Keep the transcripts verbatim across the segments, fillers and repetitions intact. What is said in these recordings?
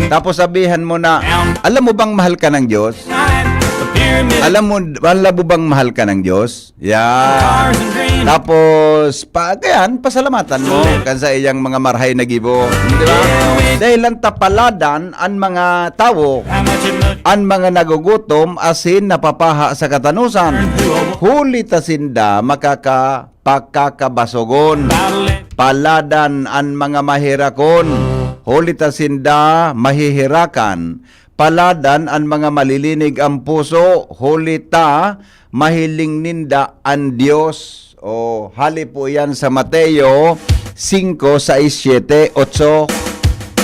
Tapos sabihan mo na, "Alam mo bang mahal ka ng Diyos? Alam mo, alam mo bang mahal ka ng Diyos?" Yan. Tapos, pa, yan, pasalamatan mo kan sa iyang mga marahay na gibo. Di ba? Dahil lang tapaladan an mga tawo, an mga nagugutom, asin napapaha sa katanosan. Huli ta sinda makaka-, pakakabasogon. Paladan an mga maherakon. Huli ta sinda maheherakan. Paladan an mga malilinig an puso, huli ta mahiling ninda an Dios. O, hali po iyan sa Mateo singko, sais, siyete, otso.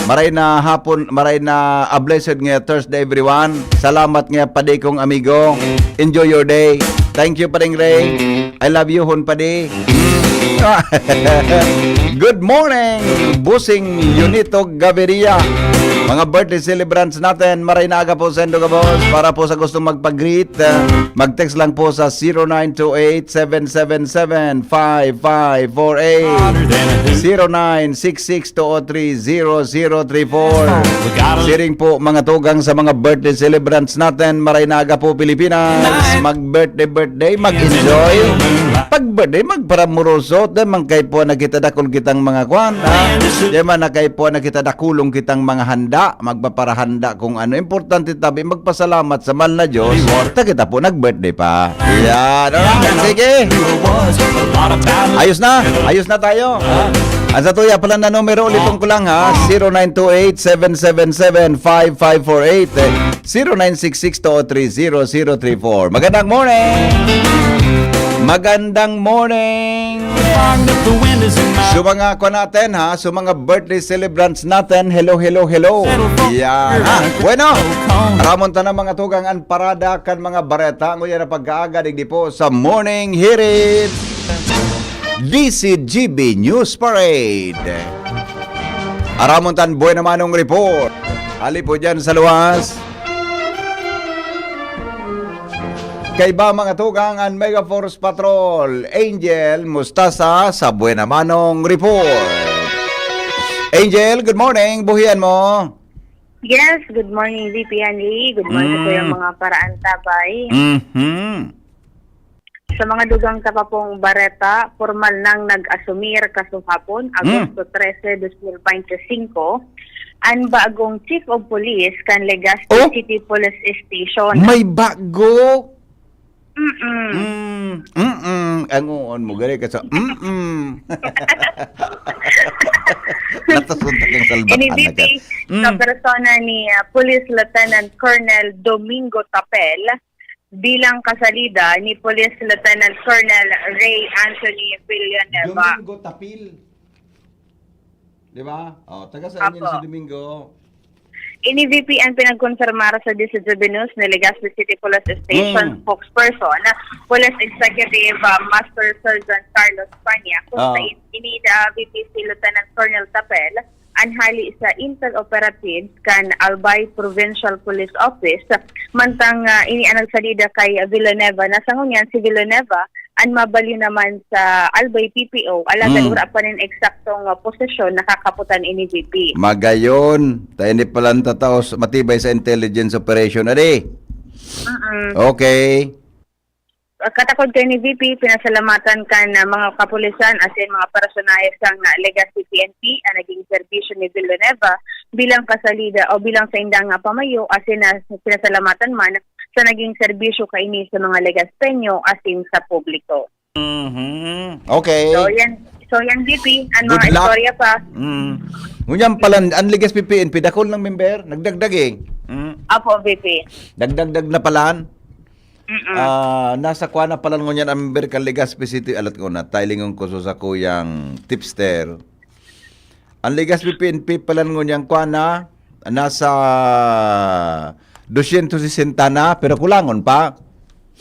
Maray na hapon, maray na, a blessed nga Thursday, everyone. Salamat nga, padi kong amigo. Enjoy your day. Thank you, Pading Ray. I love you, Hon Padi. Good morning, Busing Yunito Gaviria. Mga birthday celebrants natin, maray na aga po sa indo gabos. Para po sa gustong magpa-greet, ah, mag-text lang po sa zero nine two eight, seven seven seven, five five four eight, zero nine six six two oh three zero zero three four. Siring po, mga tugang, sa mga birthday celebrants natin, maray na aga po, Pilipinas. Mag-birthday, birthday, mag-enjoy. Pag birthday, magparamoroso. Di man kay po nakita dakul kitang mga kwan, ha? Di man na kay po nakita dakulong kitang mga handa, magpaparahanda kung ano. Importante tabi, magpasalamat sa mahal na Diyos. Ta kita po nag-birthday pa. Yan. Alright, sige. Ayos na. Ayos na tayo. Ha? Ang sa tuya pala na numero, ulitin ko lang, ha. Zero nine two eight, seven seven seven, five five four eight. Eh, zero nine six six two oh three zero zero three four. Magandang morning! Magandang morning! So, mga kwa natin, ha? So, mga birthday celebrants natin, hello, hello, hello. Yan, ha? Bueno, aramon ta na, mga tugang, an parada kan mga bareta. Ngunyan na pag-aaga, digdi po sa Morning Hirit. D C G B News Parade. Aramon tan Buena Manong Report. Hali po dyan sa luwas. Kaiba, mga tugang, an Mega Force Patrol. Angel Mustasa sa Buena Manong Report. Angel, good morning. Buhian mo. Yes, good morning, V P Henry. Good morning, Mm. Kuya, mga paraantabay. Mhm. Sa mga dugang ta pa pong bareta, pormal nang nag-asumir kasuhapon, Hmm. Agosto trese, dos mil bente singko, an bagong Chief of Police kan Legazpi Oh? City Police Station. May bago? Mm-mm. Mm, mm-mm. Ang uon mo, gari ka sa mm-mm. Natasunta kang salbakan Ini na V P, ka. Mm. Sa persona ni, ah, Police Lieutenant Colonel Domingo Tapel, bilang kasalida ni Police Lieutenant Colonel Ray Anthony Villanueva. Domingo Tapil. Di ba? Oh, taga saan yan Apo. Si Domingo? Ini V P an pinagkonfirmar sa D C G B News ni Legazpi City Police Station Mm. spokesperson, Police Executive, ah, Master Sergeant Carlos Pania, kung Ah. sa in-, ini, ah, V P si Lieutenant Colonel Tapel, an hali sa intel operatives kan Albay Provincial Police Office, mantang, ah, ini an nagsalida kay Villanueva, na sa ngunyan si Villanueva an mabalyo naman sa Albay P P O, alagad Mm. wala pa nin eksaktong, ah, posisyon na kakapotan ini V P. Magayon, ta ini palan tataos matibay sa intelligence operation, adi? Mm-mm. Okay. Katakod kay ni V P, pinasalamatan kan, ah, mga kapulisan asin mga personahe sang, ah, Legazpi P N P an naging serbisyo ni Villanueva bilang kasalida o bilang saindang, ah, pamayo, asin, ah, pinasalamatan man sa naging serbisyo kaini sa mga Legazpeño asin sa publiko. Mhm. Okay. So, yan. So, yan, V P. Ang Good mga luck. Istorya pa. Mm. Ngunyan pala, ang Legazpi P N P, dakul ng member, nagdagdag eh. Mm. Apo, V P. Dagdagdag na palan. Mm-mm. Ah, nasa kwa na palan ngunyan ang member kan Legazpi City, alat ko na, tailingon ko sa sakuyang tipster. Ang Legazpi P N P palan ngunyan kwa na, nasa dosyentos sesenta na, pero kulangon pa.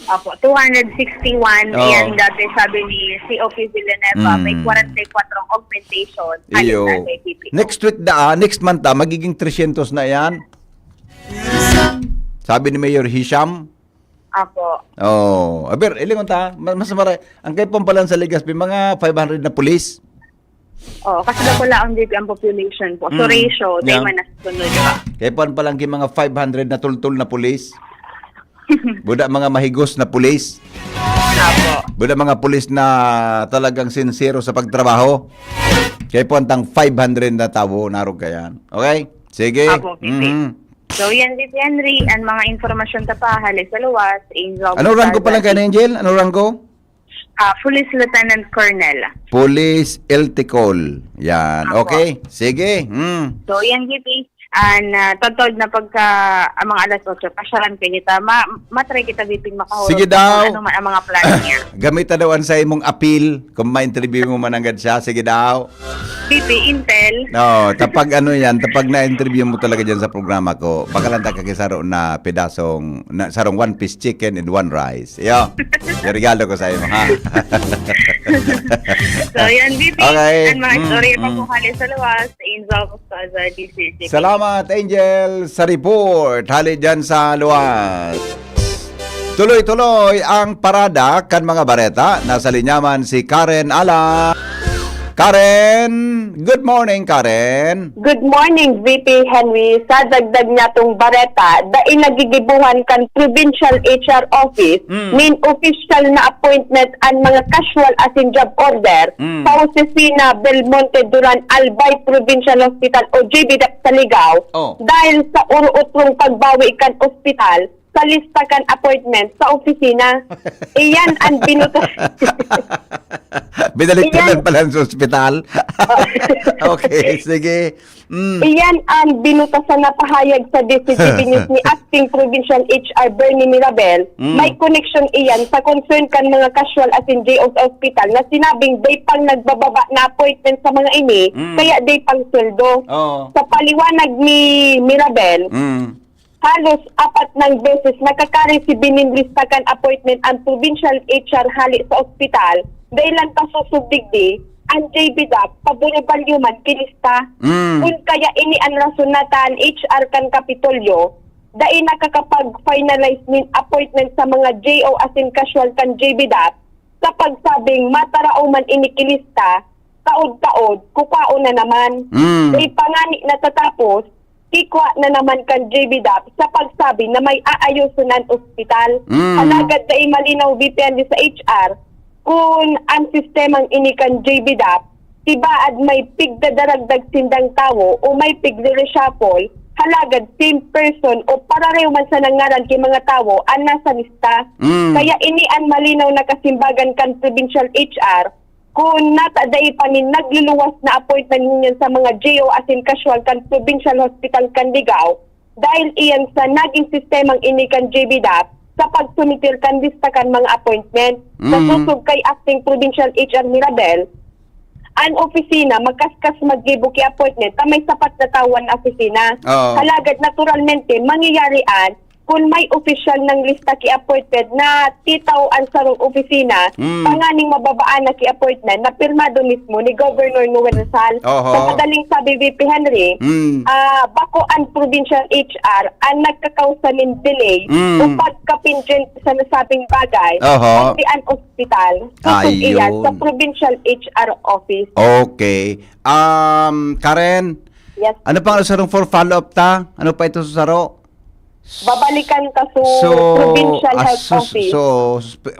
Apo, two hundred sixty-one, Oh. yan dati sabi ni C O P Villanueva, may Mm. kwarenta y kwatro augmentation, Iyo. halimbawa, may P P O. Next week da, ah, next month, ah, magiging tresyentos na yan. Sabi ni Mayor Hisham. Apo. Oh, aber, ilingon ta, mas, mas maray-, ang kay Pampalan sa Legazpi, mga five hundred na pulis. Oo, kasi daw wala ang V P ang population po. So, Mm. ratio, tayo Yeah. man nasusunod pa. Kaya pa palang mga five hundred na tultol na pulis. Buda mga mahigos na pulis. Apo. Buda mga pulis na talagang sincero sa pagtrabaho. Kaya po antang five hundred na tawo, narog kayan. Okay? Sige. Apo, V P. Mhm. So, yan, V P Henry, ang mga informasyon ta pa, hali sa luwas, Angel. Ano rango pala ka, Angel? Ano rango? Ah, Police Lieutenant Colonel. Police L T Col. Yan. Apo. Okay. Sige. Hmm. So, yan, V P. An, ah, tagtawag na pagka, ang mga alas otso, pasyalan kayo ta. Ma-, matry kita, V P, makahurot Sige kung daw. ano man ang mga plano niya. Gamita daw ang sa imong appeal kung ma-interview mo man anggad siya. Sige daw. V P, Intel. No, tapag ano yan, tapag na-interview mo talaga dyan sa programa ko, baka lang ta kakisaro na pedasong, na, sarong one piece chicken and one rice. Iyo, yung regalo ko sa imo, ha? So, yan, V P. Okay. Ang mga Mm, istorya pa mm. po hali sa luwas, Angel Moscoso, D C C. Salamat, Angel, sa report. Hali dyan sa luwas. Tuloy-tuloy ang parada kan mga bareta. Nasa linya man si Karen Ala. Karen! Good morning, Karen! Good morning, V P Henry. Sa dagdag niya tong bareta, dai nagigibuhan kan Provincial H R Office, Mm. nin official na appointment an mga casual asin job order Mm. sa Osesina Belmonte Duran Albay Provincial Hospital o J B DAP sa Ligao, Oh. dahil sa uro-utrong pagbawi kan ospital sa lista kan appointment sa opisina. Iyan ang binutas- Binalik ka Iyan. lang pala sa ospital. Okay, sige. Mm. Iyan ang binutasan na pahayag sa D C G B News ni Acting Provincial H R Bernie Mirabel. Mm. May koneksyon iyan sa concern kan mga casual asin J O sa ospital na sinabing dai pang nagbababa na appointment sa mga ini, Mm. kaya dai pang sweldo. Oo. Sa paliwanag ni Mirabel, Mm. halos apat nang beses nakaka-receive nin lista kan appointment ang provincial H R hali sa ospital, dai lang kasusog digdi, ang J B DAP, paborable man kilista. Mm. Kun kaya ini an rason na ta an H R kan Kapitolyo, dai nakakapag-finalize nin appointment sa mga J O asin casual kan J B DAP, sa pagsabing matarao man ini kilista, taod-taod, kukwaon na naman. Mm. Dai pa ngani natatapos, kikwa na naman kan J B DAP sa pagsabi na may aayoson an ospital. Mm. Alagad dai malinaw, V P Henry, sa H R, kun an sistemang ini kan J B DAP, tibaad may pigdadaragdag sindang tawo o may pigre-reshuffle, halagad same person o parareho man sa nangaran ki mga tawo an nasa lista. Mm. Kaya ini an malinaw na kasimbagan kan provincial H R, kun nata dai pa nin nagluluwas na appointment ngunyan sa mga J O asin casual kan Provincial Hospital kan Ligao, dahil iyan sa naging sistemang ini kan J B DAP sa pagsumitir kan lista kan mga appointment. Sa Mm. susog kay Acting Provincial H R Mirabel, an opisina makaskas maggibo ki appointment ta may sapat na tawo an opisina. Oo. Halagad naturalmente, mangyayari an kun may opisyal nang lista ki appointment na titao an sarong opisina, Mm. tanganing mababaan na ki appointment na pirmado mismo ni Governor Noel Rizal. Oho. Sa madaling sabi, V P Henry, Mm. ah, bako an provincial H R an nagkakausa nin delay Mm. o pagkapindyente sa nasabing bagay, Oho. kundi an ospital. Susog Ayun. iyan sa provincial H R office. Okay. Um, Karen, Yes. ano pa ang sarong for follow-up ta? Ano pa ito sa saro? Babalikan ka sa So, provincial ah, health so, office. so,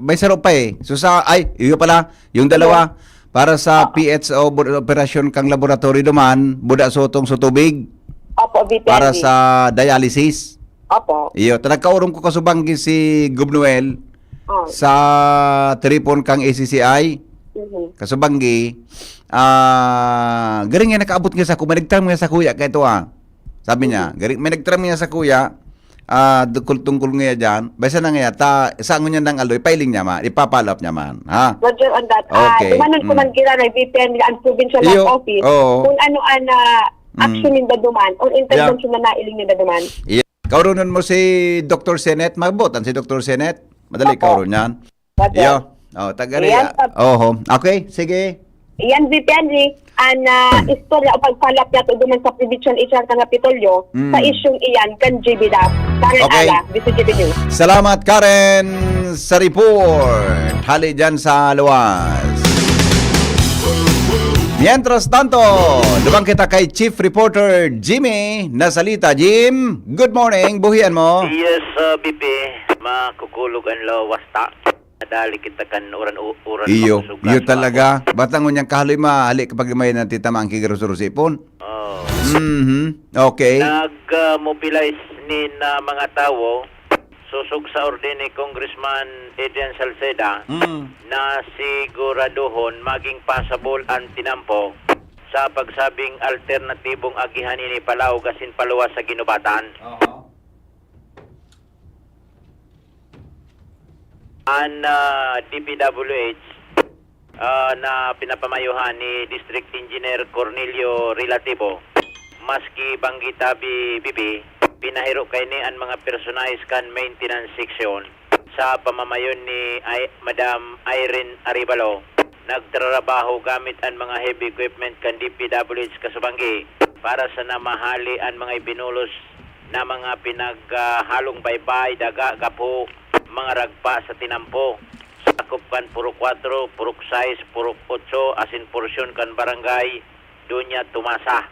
may saro pa eh. So sa, ay, iyo pala, yung dalawa, para sa Oo. P H O, bu-, operasyon kang laboratory duman, buda sotong sa tubig, Opo, V P N D. para sa dialysis. Opo. Iyo, ta nagkaorom ko kasubanggi si Gov Noel Oh. sa tripon kang A C C I. Mhm. Kasubanggi, ah, garing nga nakaabot nga sa ako, may nagtaram nga sa kuya kay ito, ah. Sabi niya, Mhm. garing, may nagtaram nga sa kuya, ah, tungkol, tungkol nga dyan. Basta na nga, ta, sa ngunyan ng aloy, pailing niya man, ipapalap niya man, ha? Roger on that. Ah, Okay. dumanon ko Mm. man gira na V P N ang provincial Iyo, health office. oo. Kung ano ang, ah, Mm. action ninda duman or Yeah. intervention na nailing ninda duman. Iya. Kaurunon mo si Doktor Senet, mabutan si Doktor Senet. Madali Opo. kauron yan. Opo. Iyo. Oh, taga Ayan, Ria. Pap- Oho. Okay, sige. Iyan, V P N D, ang, ah, istorya o pagpalap niya to duman sa provincial H R kan Kapitolyo, Mm. sa isyung iyan kan G B DAP. Karen Okay. Ala, D C G B News. Salamat, Karen, sa report. Hali dyan sa luwas. Mientras tanto, duman kita kay Chief Reporter Jimmy Nasalita. Jim, good morning. Buhian mo. Yes, uh, B P, makukulog ang lawasta. Nadali kita kan uran, u- uran Iyo, makusog iyo ka sa talaga. Bata ngunyan kahaloy mahali kapag may natitamaan kay Garusuro Sipon. Oh. Mhm. Okay. Nag-mobilize nin ah, mga tawo susog sa orde ni Congressman Adrian Salceda Mm. na siguraduhon maging pasabol ang tinampo sa pagsabing alternatibong agihan ini palaog asin paluwas sa ginubatan. Aha. An ah, D P W H ah, na pinapamayuhan ni District Engineer Cornelio Relativo, maski banggi tabi bibi, pinahiro kaini an mga personahe kan maintenance section sa pamamayon ni I- Madam Irene Arevalo. Nagtrarabaho gamit an mga heavy equipment kan D P W H kasubanggi para sana mahali an mga ibinulos na mga pinaghalong baybay, daga, gapo, mga ragpa sa tinampo, sakop kan Purok Kuwatro, Purok Sais, Purok Otso, asin porsyon kan Barangay Doña Tomasa.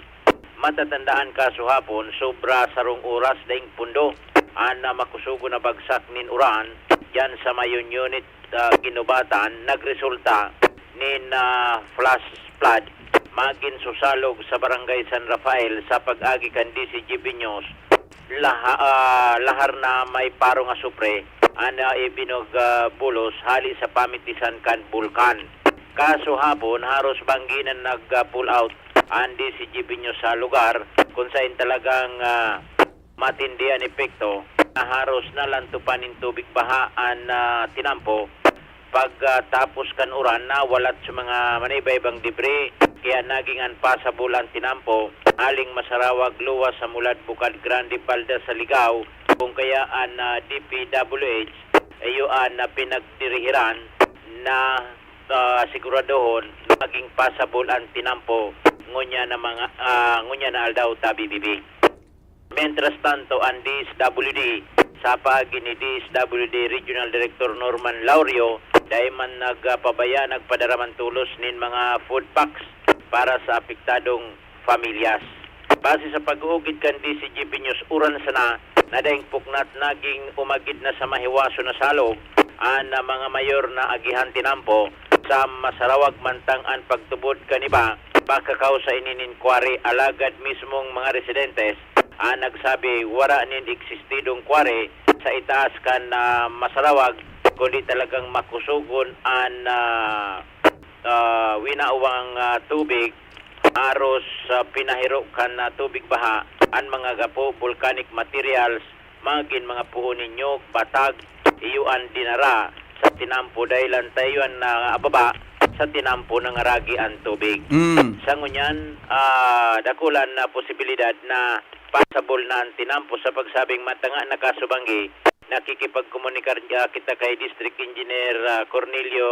Matatandaan kasuhapon, sobra sarong oras daing pundo an ah, makusugon na bagsak nin uran diyan sa Mayon Unit ah, Ginubatan nagresulta nin ah, flash flood magin susalog sa Barangay San Rafael sa pag-agi kan D C G B News. Laha, ah, lahar na may parong asupre an ah, ibinugbulos hali sa pamitisan kan bulkan. Kasuhapon, haros banggi na nag-pull out an D C G B News sa lugar kung sain talagang ah, matindi an epekto na haros nalantopan nin tubig baha an ah, tinampo. Pagkatapos kan uran, nawalat sa mga manaybaybang debris, kaya naging unpassable an tinampo, aling masarawag luwas sa mulad Bukad Grande palda sa Ligao, kung kaya an ah, D P W H, iyo an ah, pinagdirihiran na ah, siguradohon maging passable an tinampo ngunyan na mga ah, ngunyan na aldaw tabi bibi. Mientras tanto, an D S W D, sa paagi ni D S W D Regional Director Norman Laurio, dai man nagpabaya nagpadara man tolos nin mga food packs para sa apektadong pamilyas. Base sa pag-uugid kan D C G B News, uran sana na daing puknat naging umagid na sa mahiwaso na salog an mga mayor na agihan tinampo sa masarawag mantang an pagtubod kan iba pakakaw sa ininin kwari, alagad mismong mga residentes an nagsabi wara nin eksistidong kwari sa itaas kan ah, masarawag, kundi talagang makusugon an ah, ah, winawang ah, tubig, aros sa pinahiro kan ah, tubig baha, an mga gapo, volcanic materials, magin mga puho nin nyog, batag, iyo an dinara sa tinampo dahil an tayo an ah, ababa sa tinampo nangaragi an tubig. Mm. Sa ngunyan, ah, dakulan na posibilidad na passable na an tinampo sa pagsabing matanga na kasubanggi, nakikipagkomunikar ah, kita kay District Engineer ah, Cornelio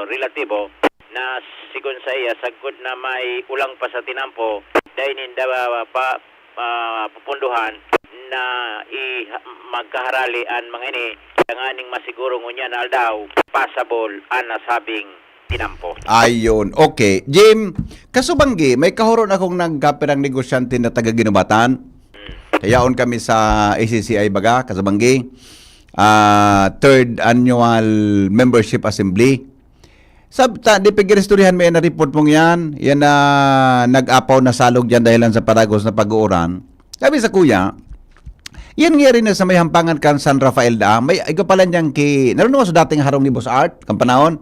Relativo na sigon sa iya, sagkod na may ulang pa sa tinampo, dai ninda ah, pa ah, pupundohan na i magkaharali an mga ini tanganing masiguro ngunyan na aldaw passable an nasabing tinampo. Ayun. Okay. Jim, kasubanggi, may kahuron akong nagkapirang negosyante na taga Ginubatan. Kayaon kami sa A C C I baga, kasubanggi. Ah, third annual membership assembly. Sab ta, di pag-iristoryahan mo yan na report mong yan, yan na nag-apaw na salog dyan dahilan sa paragos na pag-uuran. Sabi sa kuya, yan nga rin na sa may hampangan kan San Rafael da, may ikaw pala niyang ki, naroon sa dating harong ni Boss Art, kang panahon?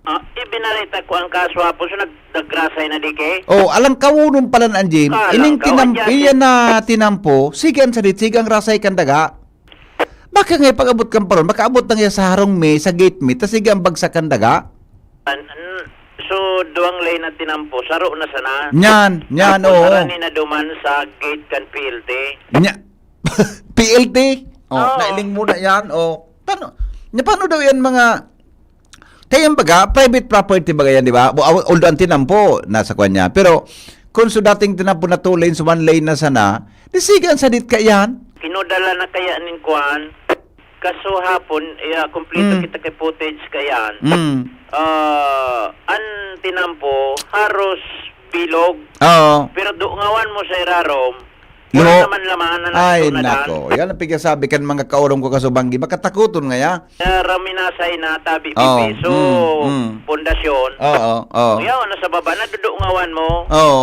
Ah, ibinalita ko ang kaso hapon, so nag nagrasay na di kay? Oh, alang kawunon pala na, Jim. Ah, Ining alang kawon tinam, dyan. Iyan na tinampo, sige ang sadit, sige ang rasay kan daga. Baka nga pag-abot kan paron, makaabot na nga sa harong mi, sa gate mi, tas sige ang bagsak kan daga. An- an- so, duwang lane na tinampo, saro na sana. Nyan, nyan, Tapos, oo. Harani na duman sa gate kan P L T. Nya, P L T? Oh, Oo. Nailing muna yan. Oh, paano? Nya, paano daw yan mga... Kaya yung baga, private property baga yan, di ba? Bo- Although ang tinampo, nasa kwan niya. Pero, kung so dating tinampo na two lanes, one lane na sana, di sige ang sadit ka yan. Kinudala na kaya nin kuan, Kaso hapon, iya, kompleto Mm. kita kay footage kayan. Mm. Ah, an tinampo, haros bilog. Oo. Pero dungawan mo sa irarom, Luho. wala naman laman na Ay, natunadan. Nako. Yan ang pigasabi kan mga kaurong ko kasubanggi. Makatakuton nga ya. Sa raminasay na tabi Oo. pipiso, Mm, mm. pundasyon. Oo, oo. Yaw, ano sa baba, nadudungawan mo. Oo.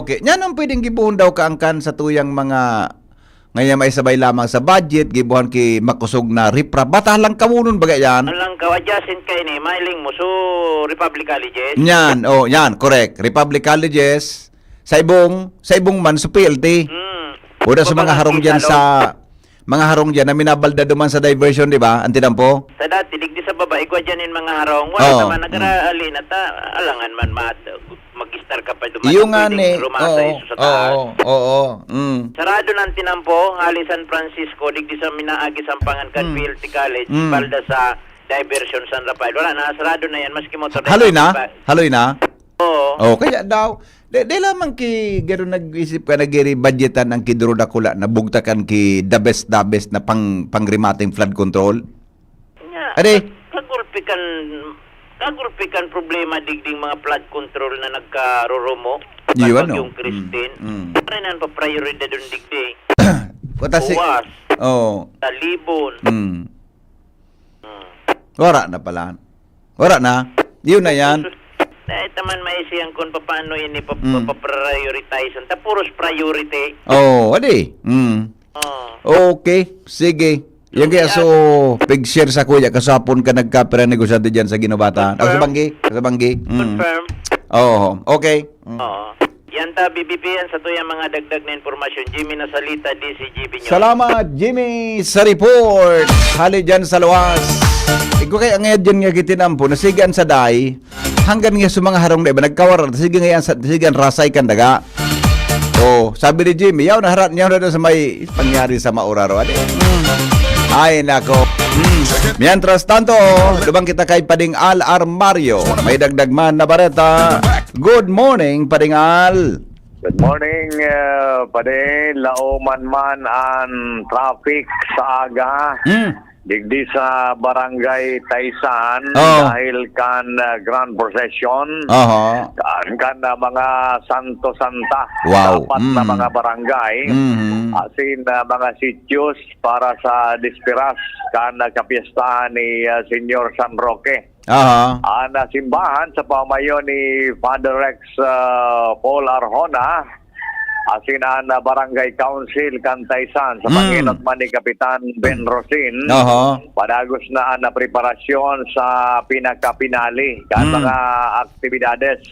Okay. Yan ang pwedeng gibuhon daw kaangkan sa tuyang mga ngayon may sabay lamang sa budget, gibuhan ki makusog na riprap. Bata lang kawunon baga yan. Alang ka, adjacent ka ini, mailing mo. So, Republic Colleges. Yan, oh, yan, correct. Republic Colleges, sa ibong, sa ibong man, sa P L T. Hmm. O da sa mga Babagang harong dyan Isalog. sa, mga harong dyan na minabalda duman sa diversion, di ba? Ang tinampo? Sa dati, digdi sa baba, igwa dyan yung mga harong. Wala Oo. naman, nag-aali na ta, alangan man, mat, mag-star ka pa duman. Yung nga Pwedeng ni, rumasa oo, iso sa taas. oo, oo, mm. Sarado na ang tinampo, hali San Francisco, digdi sa minaagi sampangan kan Mm. P L T College, Mm. balda sa diversion San Rafael. Wala na, sarado na yan, maski motor na Haloy yan, na? pa- Haloy na? Oo. Oh, kaya daw, di, di lamang ki, gano'n nag-isip ka, nagiri-budgetan ang kiduro dakula na bugtakan ki the best, the best na pang, pangrimating flood control? Nga, Ade. Kagulpi kan, kagulpi kan problema digding mga flood control na nagkarurumo. Iyo, Kan ano? Bagyong Christine. Mm, mm. Ano na ang paprioridad doon digdi? Kutasi. Buwas, Oh. Talibon. Mm. Hmm. Wala na pala. Wala na. Yun na yan. Dahil taman maisiyang kung paano ini pap- Mm. papaprioritize. Ang tapuros priority. Oh, adi. Mm. Oh. Okay, sige. Yan kaya so, pig-share sa kuya, kasapon ka nagkapira negosyante dyan sa Ginobatan. Ako sa Banggi, ako sa Banggi. Mm. Confirm. Oo, okay. Mm. Oo. Yan ta, B B P, yan sa tuyang mga dagdag na impormasyon. Jimmy Nasalita, D C G B News. Salamat, Jimmy, sa report. Hali dyan sa luwas. Ikaw kaya ngayon dyan nga kitinampo, nasigaan sa day, hanggang nga sa mga harong na iba, nagkawar, sige nga yan, sa- sige ang rasay kan daga. Oh, sabi ni Jimmy, yaw na harat niya na sa may pangyari sa Mauraro. Adi? Mm. Ay, nako. Mm. Mientras tanto, lubang kita kay Pading Al Armario. May dagdag man na bareta. Good morning, Pading Al. Good morning, uh, Pade. Laoman man ang traffic sa aga. Mm. Digdi sa Barangay Taisan Oh. dahil kan uh, Grand Procession. Aha. Kan, kan uh, mga Santo Santa. Wow. Dapat na Mm. mga barangay. Mhm. Asin uh, mga sityos para sa dispiras kan uh, kapiestahan ni uh, Senyor San Roque. Aha. Ang uh, simbahan sa pamayo ni Father Rex uh, Paul Arjona, asin ang uh, Barangay Council kan Taisan sa Mm. pangenot man ni Kapitan Ben Rosin. Aha. Padagos na ang uh, preparasyon sa pinakapinali kan Mm. mga aktibidades.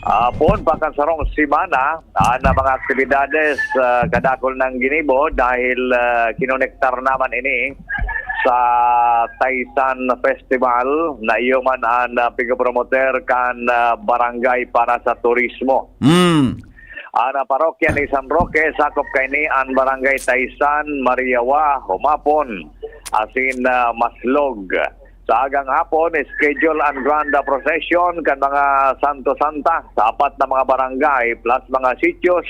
Ah, poon pa kan sarong semana, ang uh, mga aktibidades uh, kadakol nang ginibo dahil uh, kinonektar naman ini sa Taisan Festival na iyo man ang uh, pigopromoter kan uh, barangay para sa turismo. Mm. Ang uh, parokya ni San Roque, sakop kaini ang barangay Taisan, Mariawa, Humapon, asin uh, Maslog. Sa agang hapon, schedule ang Grand Procession kan mga Santo Santa sa apat na mga barangay plus mga sitios.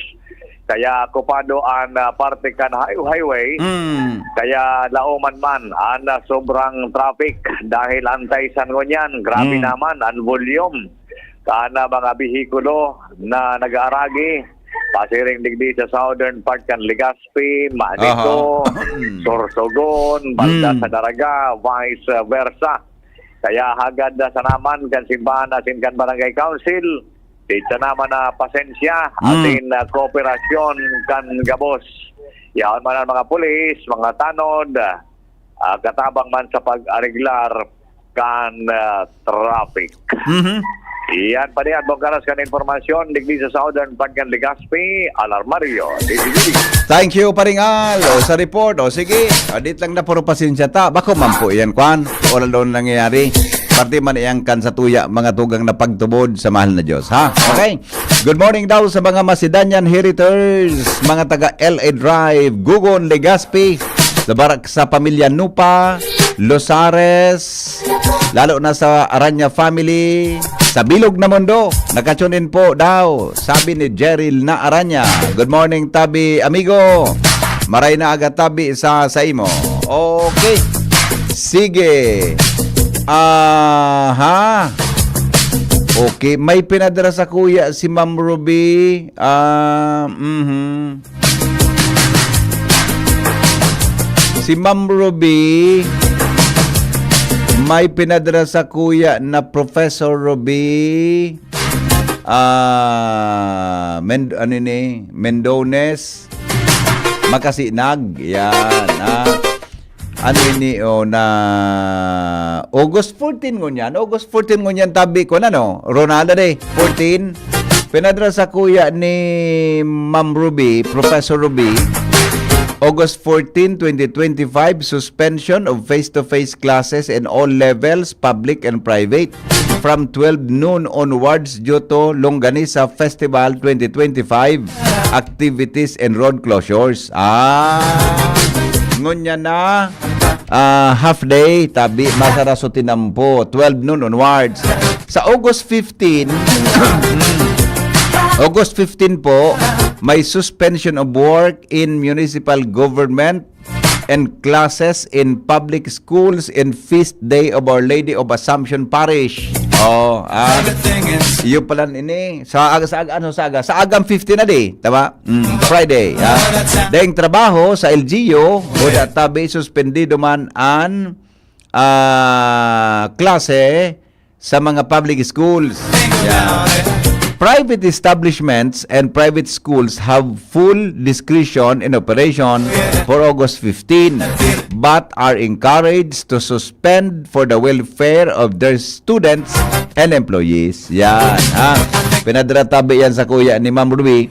Kaya okupado ang uh, parte kan high- highway. Mm. Kaya laoman man ang uh, sobrang traffic dahil ang Taisan ngunyan. Grabe Mm. naman ang volume kan uh, mga behikulo na nag-aaragi pasiring digdi sa southern part kan Legazpi, Manico, Aha. Sorsogon, Balda Mm. sa Daraga, vice versa. Kaya hagad na sa naman kan simbahan asin kan barangay council, dito naman na pasensya, Mm. asin uh, kooperasyon kan gabos. Yaon man ang mga pulis, mga tanod, ah, katabang man sa pag-areglar kan ah, traffic. Mhm. Iyan pa rin ang bongkaras kan impormasyon digdi sa Southern Pagkan Legazpi, Alarmario, D C G. Thank you, Paring Al. O, sa report. O, sige. Adit lang na puro pasensya ta. Bako man po yan, kwan. Wala daw nangyayari. Parte man iyang kan sa tuya, mga tugang na pagtubod sa mahal na Diyos, ha? Okay? Good morning daw sa mga Macedonian Heritors, mga taga L A Drive, Gugon, Legazpi, sa barak sa pamilya Nupa, Losares, lalo na sa Aranya family, sa Bilog na Mundo. Nakatune in po daw, sabi ni Jeril na Aranya. Good morning, tabi, amigo. Maray na aga tabi sa, sa imo. Okay. Sige. Aha. Okay, may pinadara sakuya si Ma'am Ruby. Ah, mhm. Si Ma'am Ruby, may pinadara sakuya na Professor Ruby. Ah, Men-, ano ni? Mendones. Makasinag. Yan, ah. Ano ini, oh, na August fourteen ngunyan. August fourteen ngunyan, tabi ko na, no? Ronaldo Day, fourteen. Pinadara sakuya ni Ma'am Ruby, Professor Ruby, August fourteen, twenty twenty-five, suspension of face-to-face classes in all levels, public and private, from twelve noon onwards due to Longganisa Festival twenty twenty-five activities and road closures. Ah, ngunyan na, ah, half day, tabi, masara so tinampo, twelve noon onwards. Sa August fifteen, August fifteen po, may suspension of work in municipal government and classes in public schools in Feast Day of Our Lady of Assumption Parish. Oh, ah. Iyo pala ini. Sa aga, sa aga, ano, sa aga? Sa agang fifteen na di, tama? Mm, Friday, ah. Daing trabaho sa L G U, o da tabi, suspendido man an, ah, klase sa mga public schools. Yeah. Private establishments and private schools have full discretion in operation for August fifteen, but are encouraged to suspend for the welfare of their students and employees. Yan, ha? Pinadara tabi yan sakuya ni Ma'am Ruby.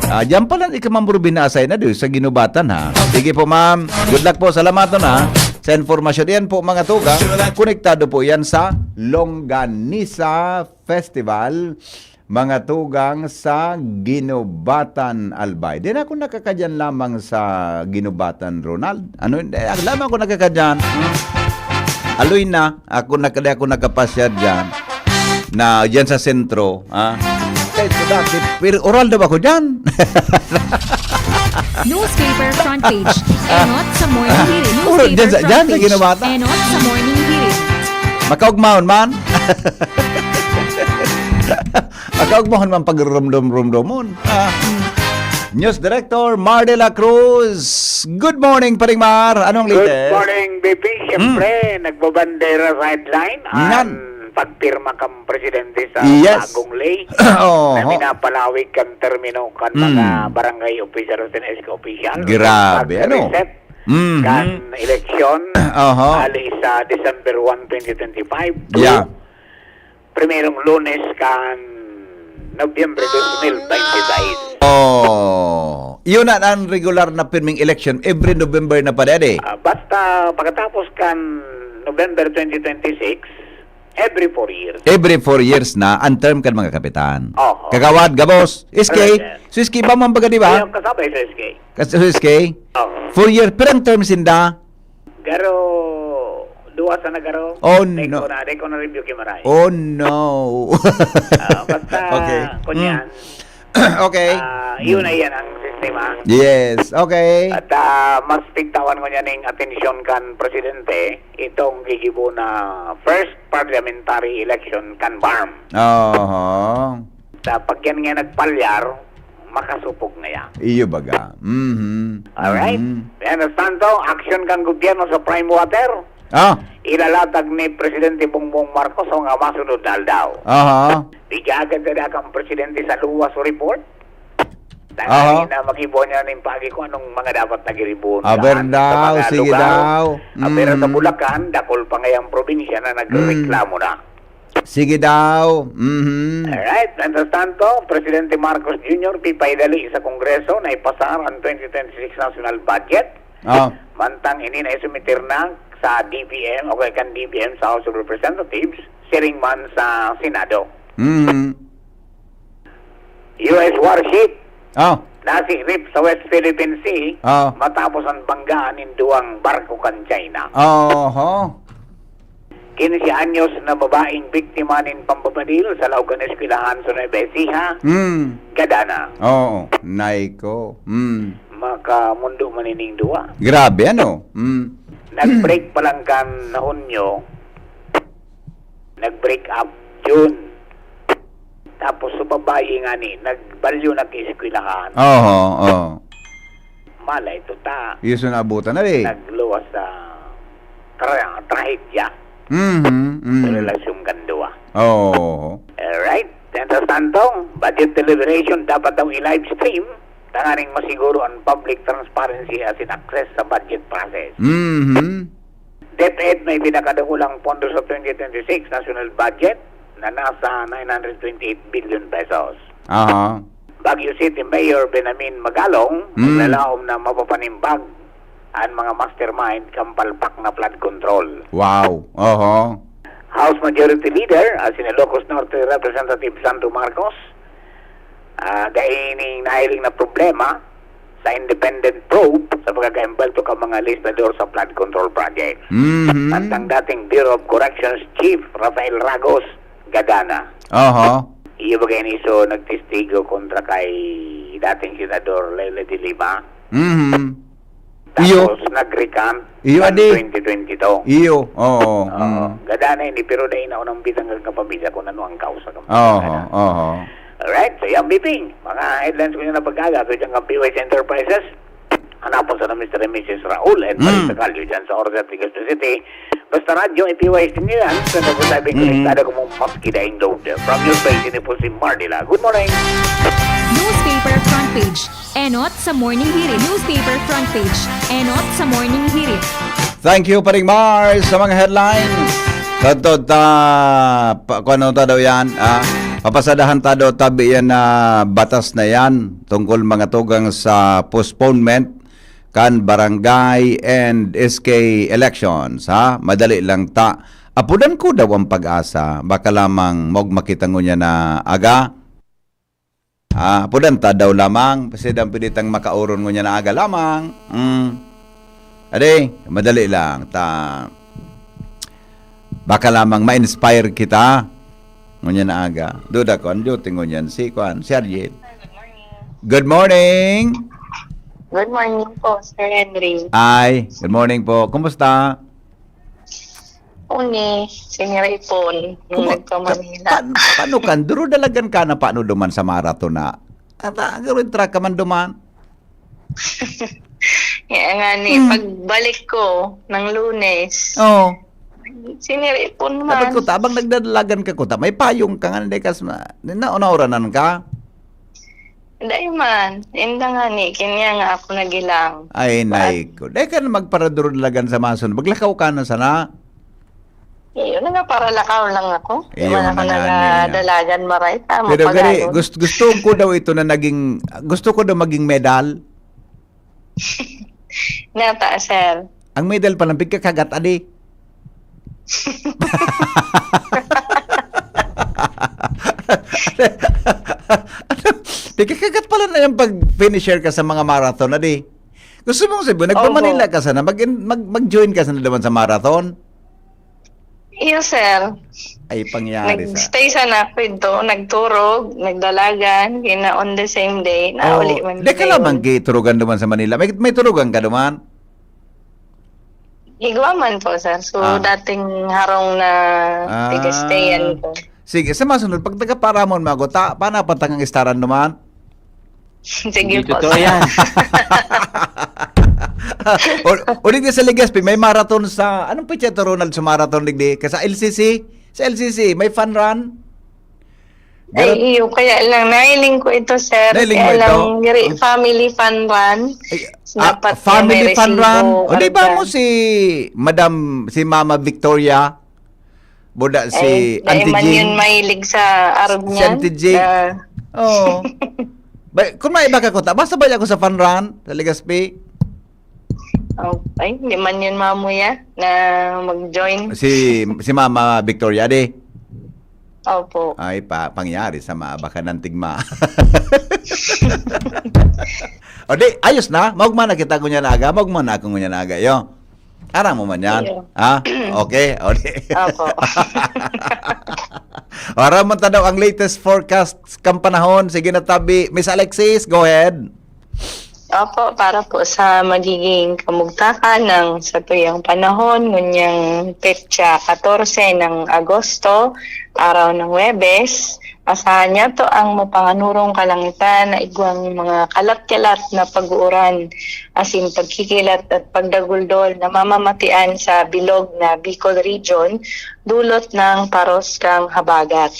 Ah, diyan pala ika, Ma'am Ruby, na-assign na doon sa Ginubatan, ha? Sige po, ma'am. Good luck po. Salamaton, ha? Sa informasyon. Yan po, mga tugang. Konektado po yan sa Longganisa Festival, mga tugang, sa Ginubatan, Albay. Di na ako nakakadyan lamang sa Ginubatan, Ronald. Ano, eh, lamang ako nakakadyan. Hmm? Aloy na, ako nakada ako nakapasyar dyan. Na dyan sa sentro, ah. Pero oral daw ako dyan. Newspaper front page. Enot sa morning hirit. Puro dyan sa, dyan sa Ginubatan. Enot sa morning hirit. Makaugmahon man. Makaugmahon man pagrumdum-rumdumon. Ah. News Director Mar de la Cruz. Good morning, Paring Mar. Anong latest? Good morning, B P. Siyempre, hmm, nagbabandera sideline. Nan. Pagpirma kang presidente sa yes, bagong ley oh, na minapalawig kan termino kan mm, mga barangay official at S K official. Grabe, ano? Reset mm-hmm, kan eleksyon uh-huh, ali sa December one, twenty twenty-five to yeah, primerong lunes kan Nobyembre dos mil baynte sais. Oh, yun na ang regular na pirming election every November na pa dede. Uh, basta pagkatapos kan November twenty twenty-six, every four years. Every four years na ang term kan mga kapitan. Oh, okay. Kagawad, gabos, S K. Right, so S K ba man baga, di ba? Yung kasabay sa S K. Kas S K? Oh. Four years, pirang term sinda? Garo, duwa sa nagaro. Oh, no. Dai ko na, dai ko na review kay Maray. Oh, no. uh, basta, okay, kunyan. Okay. Ah, yun na yan ang sistema. Yes, okay. At ah, mas pigtawan ko niya ning atensyon kan presidente itong gigibo na first parliamentary election kan BARMM. Oho. Sa pag yan nga nagpalyar, makasupog ngaya. Iyo baga. Mhm. Alright? Mhm. Mientras tanto, aksyon kan gobyerno sa Prime Water. Ah. Ilalatag ni Presidente Bongbong Marcos sa mga masunod na aldaw. Aha. Bigyagan ka na kang presidente sa luwas o report. Aha. Dahil na mag-ibo niya ning pagi kung anong mga dapat nag-ibo. Aber daw, sige daw. Aber sa Bulacan, dakol pa ngayang probinsya na nagreklamo na. Sige daw. Mhm. Alright. Mientras tanto, Presidente Marcos Junior pipaidali sa Kongreso na ipasar ang twenty twenty-six national budget. Oh. Mantang ini na isumiter na sa D B M o kaya kan D B M sa House of Representatives, siring man sa Senado. Mhm. U S warship oh, nasirip sa West Philippine Sea oh, matapos ang banggaan nin duwang barko kan China. Oho. Kinse anyos na babaeng biktima nin pambabadil sa laog kan eskwelahan sa Nueva Ecija, mm, gadana. Oo, naiko. Mm. Makamundo man ining duwa. Grabe, ano? Mm. Nag-break pa lang kan Hunyo, nag-break up June. Tapos sa babae nga ni, nagbalyo na kaeskwelahan. Oho, oo. Malay to ta, Iyo so naabutan na eh. nagluwas sa tra- trahedya Mhm, sa mhm. relasyon kan duwa. Oo. Alright? Mientras tanto, budget deliberation dapat daw i-live stream tanganing masiguro ang public transparency as in access sa budget process. Mhm. DepEd may pinakadakulang pondo sa twenty twenty-six national budget na nasa nine hundred twenty-eight billion pesos. Aha. Baguio City Mayor Benjamin Magalong Mm. naglalaom na mapapanimbag ang mga mastermind kan palpak na flood control. Wow. Oho. House Majority Leader, as in Ilocos Norte Representative Sandro Marcos, ah, dai ning nahiling na problema sa independent probe sa pagkakaimbento kan mga legislador sa flood control project. Mhm. Samtang dating Bureau of Corrections Chief Rafael Ragos, gadana. Oho. Iyo ba kayo niso nagtestigo kontra kay dating Senador Leila de Lima? Mhm. Iyo. Tapos nag-recant Iyo, kan adi. twenty twenty-two. Iyo. Oo. Oo. Mm. Gadana ini, pero dai na unang bitang nagkapabisa kung ano ang kausa kan Oho. gadana. Oho. Alright, so yan, Biping. Mga headlines ko na pag-aga, so dyan kang P Y S Enterprises. Hanapon sa na Mister and Missus Raul and Mm. Marisa Calio dyan sa Orza, Legazpi City. Basta radyo, i-P Y S din nyo yan. Sa nagsasabi ko, Mm. limitado ko mong maski daing load. From your face, ini po si Marnila. Good morning. Newspaper front page. Enot sa Morning Hirit. Newspaper front page. Enot sa Morning Hirit. Thank you, Paring Mars, sa mga headlines. Tadto ta, pa, kung ano ta daw yan, ah, papasadahan ta daw tabi yan na batas na yan tungkol mga tugang sa postponement kan barangay and S K elections, ha? Madali lang ta. Apudan ko daw ang pag-asa. Baka lamang maog makita ngunyan na aga. Ah, apudan ta daw lamang. Kasi daw pwede tang makauron ngunyan na aga lamang. Mm. Ade, madali lang. Ta, baka lamang ma-inspire kita ngunyan na aga. Duda ko, ang duty ngunyan, si Kwan, si Ariel. Good morning! Good morning po, Sir Henry. Ay, good morning po. Kumusta? Uni, sinira ipon nung Kuma- nagpa-Manila. Pa, paano ka? Duro dalagan ka na paano duman sa marathon na? Ata, gawin track ka man duman? Kaya nga ni, Hmm. pagbalik ko ng Lunes, Oo. sinira ipon man. Dapat ko, tabang nagdadalagan ka ko, ta, may payong ka nga, hindi ka, na, nauranan ka? Dai man, inda nga ni, kanya nga ako nagilang. Ay, nay ko. Dahil ka na magparaduro dalagan sa mason. Maglakaw ka na sana. Iyo, nagaparalakaw lang ako. Di Iyo man nga ako na nga nagadalagan maray. Tama Pero pa gani, garo. gusto, gusto ko daw ito na naging, gusto ko daw maging medal. Nata, sir. Ang medal pa lang, pigkakagat, adi. Pigkakagat pala na yung pag-finisher ka sa mga marathon, adi. Gusto mong sabihin, nagpa-Manila ka sana, mag, mag, mag-join ka sana naman sa marathon? Iyo, sir. Ay, pangyari sa... Nag-stay sana ako ito, nagturog, nagdalagan, kina on the same day, nauli man. Di ka lamang giturugan duman sa Manila. May, may turugan ka duman? Higwa man po, sir. So, Ah. dating harong na Ah. tigastayan ko. Sige, sa masunod, pag taga-Paramon mo ako, ta, paano pa tangang istaran duman? Sige Hindi po, totoo sir. Yan. O, o di sa Legazpi, may marathon sa, anong petsa ito, Ronald, sa marathon, digdi? Ka sa L C C? Sa L C C, may fun run? Ay, iyo. Kaya lang, nailing ko ito, sir. Nailing mo Kaya ito? lang, giri, family fun run. Ay, Dapat ah, family may fun resibo, run? O, di ba arga. mo si Madam, si Mama Victoria? Buda si Ay, dai Auntie man Jean? Yun mahilig sa arog Si niyan. Auntie Jean? Ah, Oo. Ba, kung may iba ka kuta, basta ba ako sa fun run? Sa Legazpi? oh, ay, di man yun mamuya na mag-join. Si, si Mama Victoria, di? Opo. Ay, pa, pangyari sa maabakan ng tigma. O di, ayos na. Maugma na kita ngunyan na aga. Maugma na ako ngunyan na aga. Yo. Aram mo man yan. Iyo. Ha? Okay. O di. Opo. Aram mo ta daw ang latest forecast kan panahon. Sige na tabi. Miss Alexis, go ahead. Opo, para po sa magiging kamugtakan ng satuyang panahon, ngunyang petsa katorse ng Agosto, araw ng Huwebes, asahan niyato ang mapanganurong kalangitan na igwang mga kalat-kalat na pag-uuran, asin pagkikilat at pagdaguldol na mamamatian sa bilog na Bicol Region, dulot ng paros kan habagat.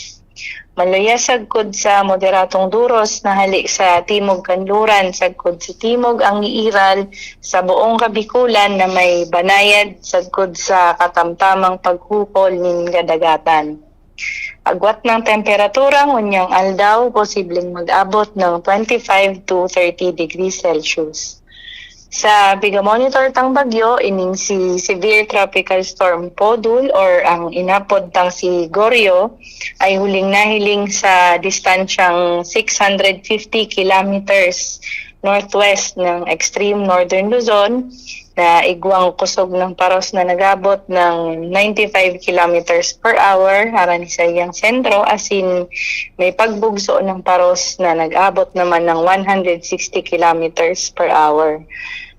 Maluya sagkod sa moderadong duros na hale sa timog kanluran, sagkod sa timog ang iiral sa buong Kabikulan na may banayad sagkod sa katamtamang paghukol nin kadagatan. Agwat ng temperatura ngunyang aldaw, posibleng mag-abot ng twenty-five to thirty degrees Celsius. Sa piga-monitor tang bagyo, ining si Severe Tropical Storm Podul or ang inapod tang si Goryo, ay huling nahiling sa distansyang six hundred fifty kilometers northwest ng extreme northern Luzon, na igwang kusog ng paros na nag-abot ng ninety-five kilometers per hour harani sa iyang sentro, asin may pagbugso ng paros na nag-abot naman ng one hundred sixty kilometers per hour.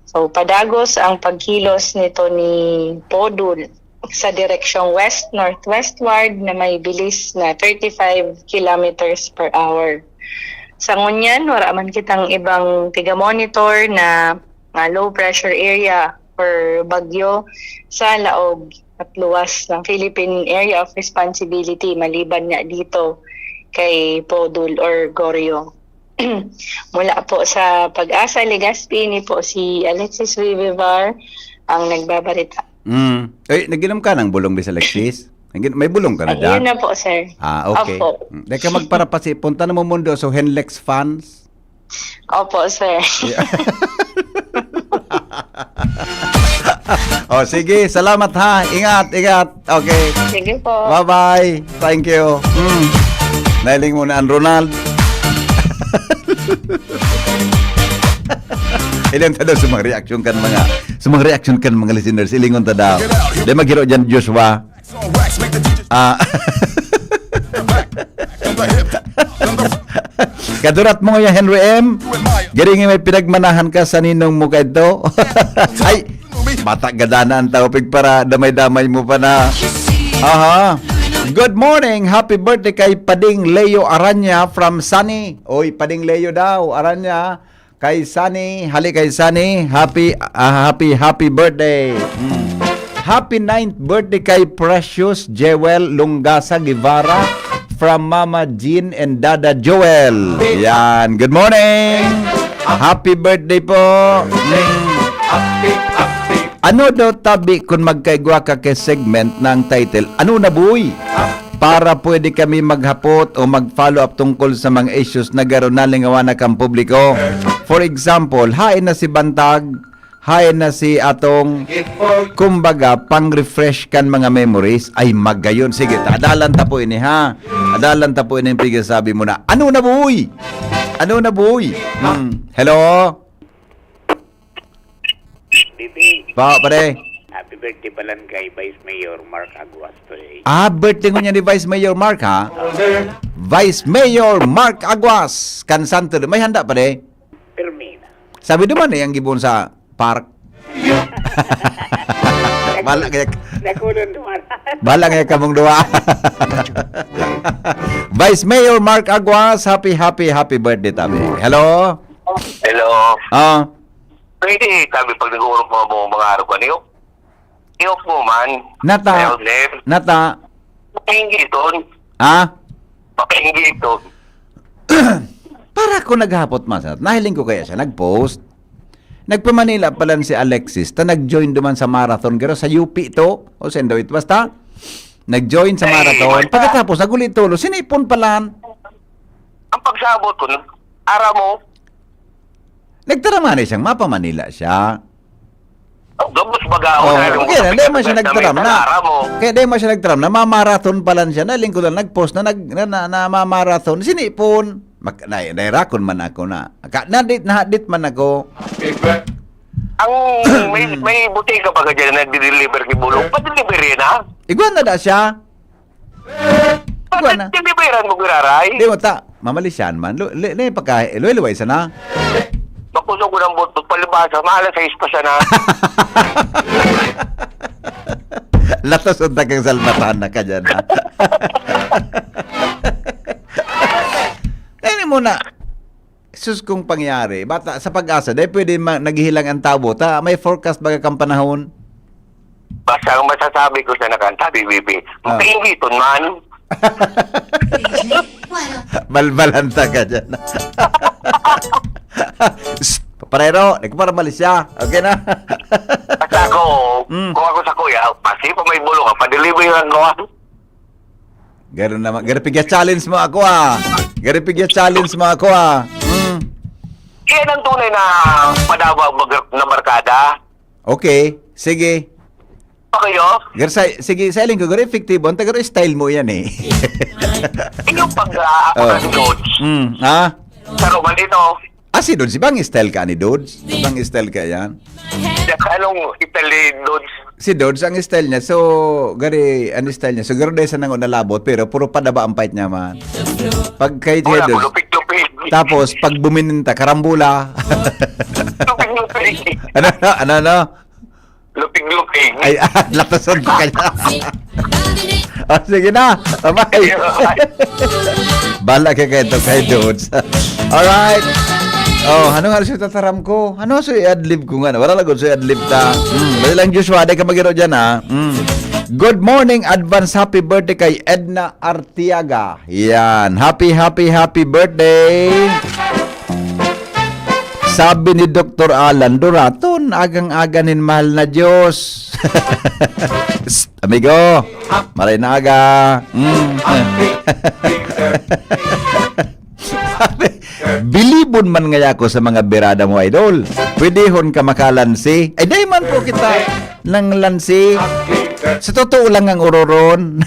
So, padagos ang pagkilos nito ni Podul sa direksyong west-northwestward na may bilis na thirty-five kilometers per hour. Sa ngunyan, wala man kitang ibang tiga-monitor na, na low pressure area or bagyo sa laog at luwas ng Philippine Area of Responsibility maliban nga dito kay Podul or Goryo. Mula po sa Pag-asa, Legazpi, ini po si Alexis Vivivar ang nagbabarita. Mm. Eh, nag-inom ka ng bulong, Miss Alexis? Nag-in-, may bulong ka na Ayun dyan? na po, sir. Ah, okay. Opo. Mm. Dahil ka magparapasi, punta na mo mundo, so Henlex fans? Opo, sir. Yeah. Oh, sige, salamat ha. Ingat, ingat. Okay. Sige po. Bye-bye. Thank you. Mm. Nailing mo na ang Ronald. Ilan ta daw sa mga reaction kan mga, sa mga reaction kan mga listeners? Ilingon ta daw. Di maghiro dyan, Joshua. Ah. Kadurat mo ngayon, Henry M. Garing may pinagmanahan ka sa ninong mo kaito. Ay, bata gadana ang topic para damay-damay mo pa na. Aha. Good morning. Happy birthday kay Pading Leo Aranya from Sunny. Oy, Pading Leo daw, Aranya. Kay Sunny, hali kay Sunny, happy, ah, happy, happy birthday. Mm. Happy ninth birthday kay Precious Jewel Lungasa Guevara from Mama Jean and Dada Joel. Yan. Good morning. Happy birthday po. Mm. Ano daw tabi kun magkaigwa ka kay segment na ang title, "Ano na, boy?" Para pwede kami maghapot o mag-follow up tungkol sa mga issues na garo nalingawan na kan publiko. For example, haen na si Bantag, haen na si atong, kumbaga, pang-refresh kan mga memories, ay magayon. Sige, ta-, adalan ta po ini, ha? Adalan ta po ini, ang pigsasabi mo na, "Ano na, boy? Ano na, boy?" Hmm. Hello? Bibi. Pa, pare. Happy birthday palan kay Vice Mayor Mark Aguas today. Ah, birthday ngunyan ni Vice Mayor Mark, ha? Vice Mayor Mark Aguas, kan Santo. May handa, pare? Pirmi na. Sabi duman eh, ang gibon sa park. Bala kaya, Nakulon duman. Bala kaya kamong duwa. Vice Mayor Mark Aguas, happy, happy, happy birthday, tabi. Hello? Hello. Ah. Pwede, sabi, pag nag-uurok mga, mga, mga araw ka niyo, i-off mo man. Nata. Hello, Nel. Nata. Pakiinggiton. Ah? Pakiinggiton. Para ko naghapot, mas, nahiling ko kaya siya, nag-post. Nagpa-Manila palan si Alexis, ta nag-join duman sa marathon, garo sa U P to, o saan daw ito, basta, nag-join sa Ay, marathon. basta. Pagkatapos, naguli tulo, sinipon palan. Ang pagsabot ko, nag-, ara mo, Nagtaram man siyang mapa-Manila siya. Oh, gabos baga ako Oh, na yung okay na, mga di man siya pinagdamit nagtaram na na. ara mo. Kaya di man siya nagtaram na mamarathon palan siya. Naling ko lang nag-post na nag-, na, na, na mamarathon. Sinipon. Mak-, na, nairakon man ako na. Ka, nadit, nahadit man ako. Ang may, may butika pa ka dyan na nagdi-deliver ki bulong. Pa-deliver yan, ha? Igwan na da siya. Igwan na. Pag-deliveran mo, giraray. Di mo ta, mamalisyan man. Lu-, li-, li-, pagka, luway-luway sana. Bak-, Puno ko ng butbot, palibasa, mga alas sais pa siya na. Latos ang dagang salbatan na ka dyan, ha? Kaya mo na, sus kung pangyari, bata, sa pag-asa, dahil pwede ma- naghihilang ang tabo, ta, may forecast baga kang panahon? Basta ang masasabi ko sa nakanta, B B P, Ah. Mapaingiton man. Balbalan ta ka dyan. Psst, parero, nagpaparabalis siya. Okay na? Basta ako, Mm. kung ako sa kuya, pasi pa may bulo ka, padeliver lang ko. Garo naman, garo pigya challenge mo ako, ah. Garo pigya challenge mo ako, ah. Mm. Yan ang tunay na padaba na barkada. Okay, sige. Okay, oh. Gar sa, sige, sa iling ko, garo epektibo. Ang tagaro style mo yan, eh. Yung pag, ah, Oh. Ang Dodge. Mm, ha? Sa Roman ito. Ah, si Dodge. Ibang style ka ni Dodge? Ibang style ka yan? Anong style ni Dodge? Si Dodge, ang style niya. So, gari, ang style niya. So, garo dahil sa nango nalabot, pero puro padaba ang fight niya, man. Pag kay Wala Dodge. Ko, lupig-lupig. Tapos, pag bumininta, karambula. Lupig-lupig. Ano, ano, ano, ano? Lupig-lupig. Ay, ah, latasan pa kanya. Oh, sige na. Bye-bye. Bala ka kay ito, kay Dudes. Alright. Oh, ano nga siya tataram ko? Ano sa i-adlib ko nga? Wala lang sa i-adlib ta. Hmm, dali lang, Joshua. Dahil ka magiro dyan, ha? Hmm. Good morning, advance happy birthday kay Edna Artiaga. Yan. Happy, happy, happy birthday. Sabi ni Doktor Alan Duraton, agang-aga nin mahal na Diyos. Psst, amigo, maray na aga. Mm. Sabi, bilibon man ngaya ako sa mga birada mo, idol. Pwedehon ka makalansi. Ay, dai man po kita nang lansi. Sa totoo lang ang uroron.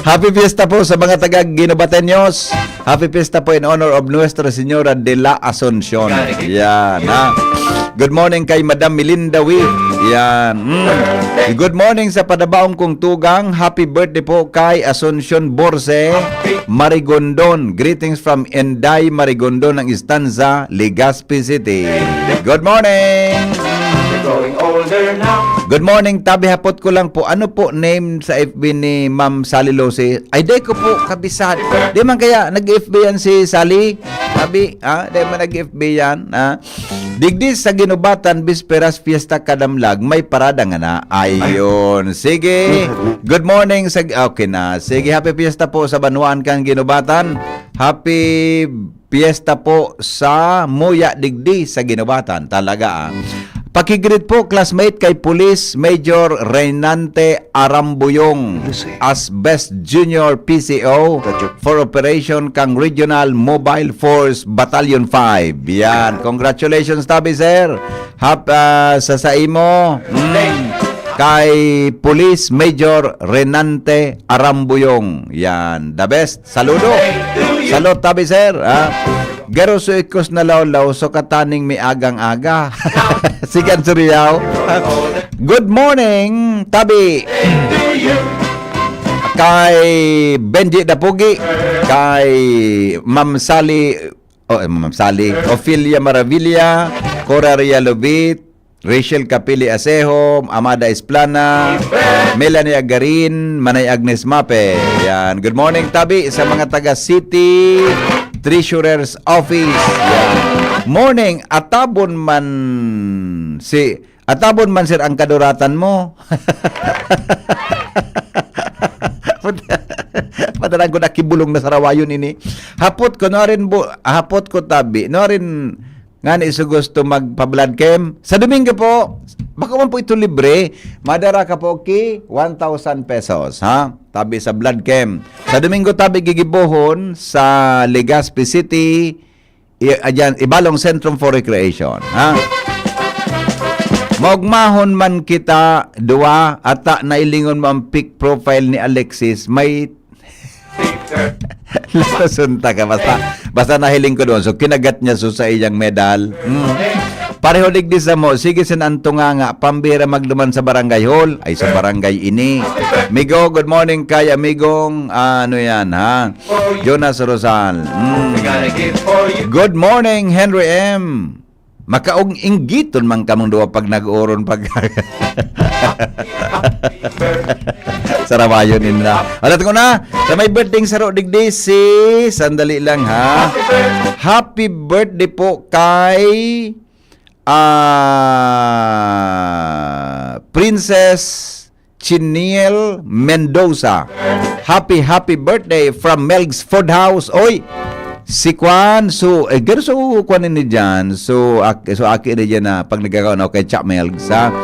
Happy Fiesta po sa mga taga Guinobateños. Happy Fiesta po in honor of Nuestra Señora de la Asuncion. Yan, ha? Good morning kay Madam Melinda Wee. Yan. Mm. Good morning sa padabaong kong tugang. Happy birthday po kay Asuncion Borse Marigondon. Greetings from Inday Marigondon ng Estanza, Legazpi City. Good morning! Growing older now. Good morning, Tabi. Hapot ko lang po, ano po name sa F B ni Ma'am Sally Lucy? Ay, di ko po kabisado. Di man kaya nag-F B yan si Sally? Tabi, ha? Di man nag-F B yan, ha? Digdi sa Ginubatan, Bisperas, Fiesta, Kadamlag, may parada nga na. Ayun. Sige. Good morning sa... Okay na. Sige, happy fiesta po sa banwaan kang Ginubatan. Happy fiesta po sa Muya digdi sa Ginubatan. Talaga, ah. Pakigreet po, classmate, kay Police Major Reynante Arambuyong as Best Junior P C O for Operation kang Regional Mobile Force Battalion five. Yan. Congratulations, Tabi, sir. Hap, ah, sa saimo. Mm. Kay Police Major Renante Arambuyong. Yan. The best. Saludo. Salud, Tabi, sir. Ha? Garo so ikos na lawlaw, so kataning mi agang-aga. Sigan Suryaw. Good morning, Tabi. Kay Benji Dapugi, kay Ma'am Sally, oh, eh, Ma'am Sally, Ophelia Maravilla, Cora Realobit, Rachel Capili Asejo, Amada Esplana, Melanie Agarin, Manay Agnes Mape. Yan. Good morning, Tabi, sa mga taga City Treasurer's Office. Yan. Morning, atabon man si, atabon man, sir, ang kaduratan mo. Padaran ko na kibulong na sarawayon ini. Hapot ko, no, rin bu-, hapot ko, Tabi, no, rin Ngani so gusto magpa-blood chem? Sa Domingo po, bako man po ito libre, madara ka po ki one thousand pesos, ha? Tabi sa blood chem. Sa Domingo, tabi gigibohon sa Legazpi City, i-, adyan, Ibalong Centrum for Recreation, ha? Maugmahon man kita, duwa, ata nailingon mo ang pic profile ni Alexis, may Lasunta ka, basta, basta nahiling ko doon. So, kinagat niya so sa iyang medal. Hmm. Pareho digdi samo, sige, sin anto nga nga, pambira magduman sa barangay hall, ay sa barangay ini. Migo, good morning kay amigong, ah, ano yan, ha? Jonas Rosal. Mm. Good morning, Henry M. Makaog-inggiton man kamong duwa pag nag-oron pag Sarawayon ninda. Alat ko na, sa may birthday saro digdi si, sandali lang ha. Happy birthday po kay ah, Princess Chiniel Mendoza. Happy, happy birthday from Melg's Food House. Oy, si Kwan, so, eh, garo so, Kwan ni dyan. So, ak, so, aki na dyan na pag nagkakaon ako kay Cha Melgs, ha?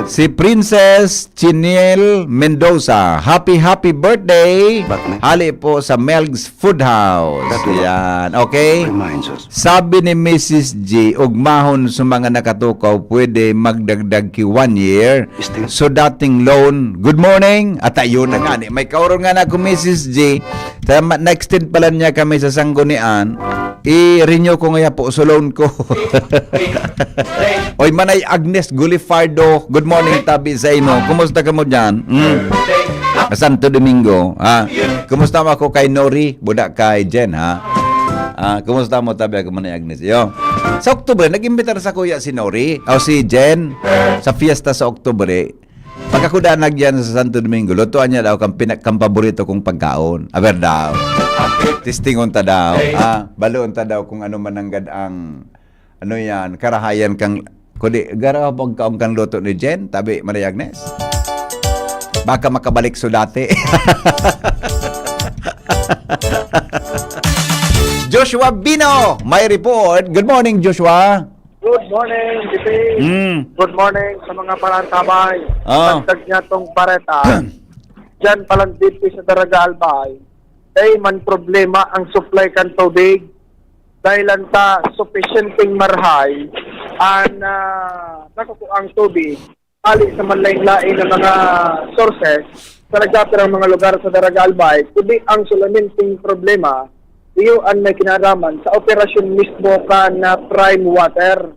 Si Princess Chiniel Mendoza. Happy, happy birthday. Hali po sa Melg's Food House. Yan, okay? Sabi ni Missus G, ugmahon sa mga nakatukaw, pwede magdagdag ki one year. So, dating loan, good morning. At ayun na nga, ni, may kaoron nga na ako, Missus G. Tama, na-extend pala niya kami sa sanggunian. I-renew ko nga po, so loan ko. Oy, Manay Agnes Gulifardo, good morning, tabi sa imo. Kumusta ka mo dyan? Mm. Santo Domingo, ha? Kumusta mo ako kay Nori? Buda kay Jen, ha? Ah, kumusta mo, tabi ako, Manay Agnes? Yo. Sa Oktubre, nag-imbitar sa kuya si Nori, o si Jen, sa fiesta sa Oktubre. Pagkakudanag yan sa Santo Domingo, lutuan niya daw kang, pinak-, kang paborito kong pagkaon. Aber daw. Testingon ta daw. Ah, baloon ta daw kung ano mananggad ang, ano yan, karahayan kang, kundi, garo pagkaon kang luto ni Jen, tabi, Maria Agnes? Baka makabalik sa dati. Joshua Bino, may report. Good morning, Joshua. Good morning, G P. Mm. Good morning sa mga parantabay. Ah. Pagdag niya tong bareta, dyan palang D P sa Daraga Albay, ay man problema ang supply kan tubig. Dahil lang ta sufisyenteng marhay ang, ah, nakukuang tubig hali sa manlain-lain na mga sources sa nagkapirang mga lugar sa Daraga Albay, kundi ang sulaminting problema, iyo an may kinaraman sa operasyon mismo kan, ah, Prime Water.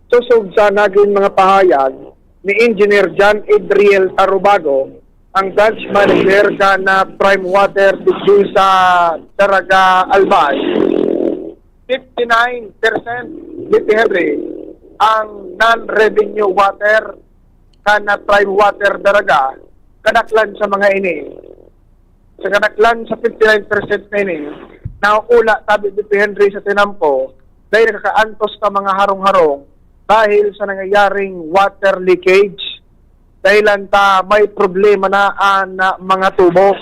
Sosog sa nagin mga pahayag ni Engineer John Adriel Tarubago, ang branch manager kan, ah, Prime Water digdi sa Daraga Albay, fifty-nine percent, G P Henry, ang non-revenue water kan, ah, Prime Water Daraga, kadaklan sa mga ini. Sa kadaklan sa fifty-nine percent na ini, nauula tabi G P Henry sa tinampo, dahil nakakaantos ka mga harong-harong dahil sa nangyayaring water leakage. Dahilan ta may problema na an, ah, mga tubo.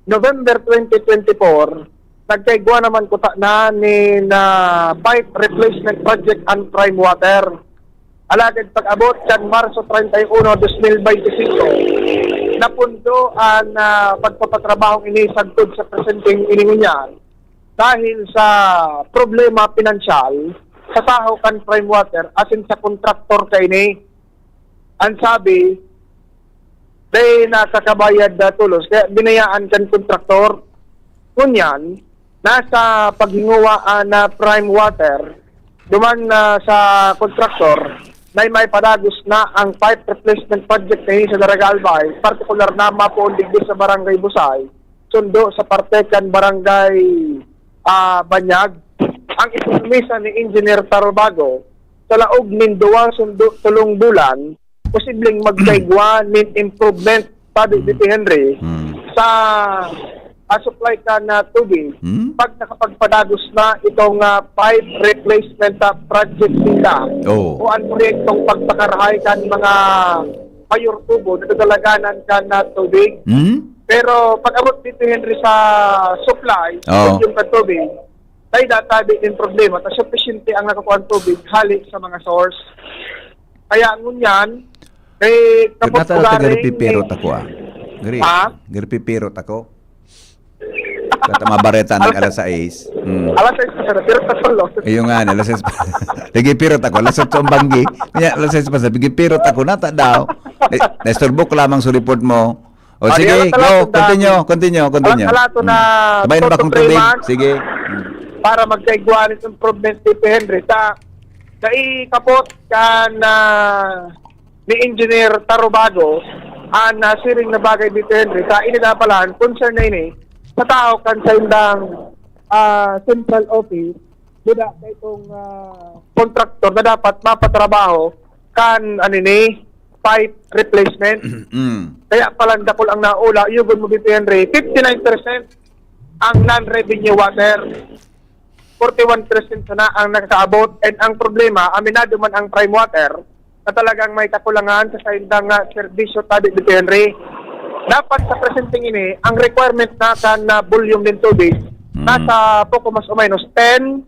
November twenty twenty-four, nagkaigwa naman kuta na nin, ah, pipe replacement project an Prime Water. Alagad pag-abot kan Marso treinta y uno, dos mil beintisinko, napundo an, ah, pagpapatrabahong ini sagkod sa presenteng ini ngunyan dahil sa problema pinansyal sa tahaw kan Prime Water asin sa kontraktor kaini. An sabi, dai nakakabayad na tolos, kaya binayaan kan kontraktor. Ngunyan, nasa paghinguwaan na Prime Water, duman na sa kontraktor, na may padagos na ang pipe replacement project na sa Daraga Albay, partikular na mapoon digdi sa Barangay Busay, sundo sa parte kan Barangay, ah, Banyag. Ang ipinomisa ni Engineer Tarubago, sa laog nin duwa sundo tolong bulan, posibleng magkaigwa nin improvement, sabi ni Henry, sa, ah, supply kan tubig. Pag nakapagpadagos na itong, ah, pipe replacement, ah, project nila, o ang proyektong pagpakarahay kan mga mayor tubo na dadalaganan kan, ah, tubig. Pero pag-abot dito, Henry, sa supply, yung kan tubig, tayo databi nin problema, ta supisyente ang nakukuha tubig hali sa mga source. Kaya ngunyan, eh, kapot Nata ko ta garing, gari pipirot eh, ako, ah. Gari, Ha? Gari pipirot ako. Kata mabareta nag alas sais. Hmm. Alas sais pa sana, pero tatlo. Ayun nga, alas sais pa. Nagipirot ako, alas otso ang banggi. Kaya alas sais pa sa, nagipirot ako, nata daw. Eh, naisturbo ko lamang sa report mo. O, sige, go. Continue, continue, continue. Alas, alas na, hmm. Sabay na ba akong tubig? Sige. Hmm. Para magkaigwa nin improvement, T P Henry, ta Dai kapot kan, ah, ni Engineer Tarubago an, ah, siring na bagay dito, Henry. Sa ini dapalan, concern na ini sa tao kan saindang, ah, central office, duda sa itong, ah, kontraktor na dapat mapatrabaho kan, ano ni, pipe replacement. Mm. Kaya palan dakul ang naula, yugon mo dito, Henry, fifty-nine percent ang non-revenue water. Forty-one percent sana ang nakaabot. And ang problema, aminado man ang Prime Water na talagang may kakulangan sa saindang, ah, serbisyo tabi ni Henry. Dapat sa presenteng ini, ang requirement na kan, ah, volume nin tubig, Mm. nasa poko mas o menos ten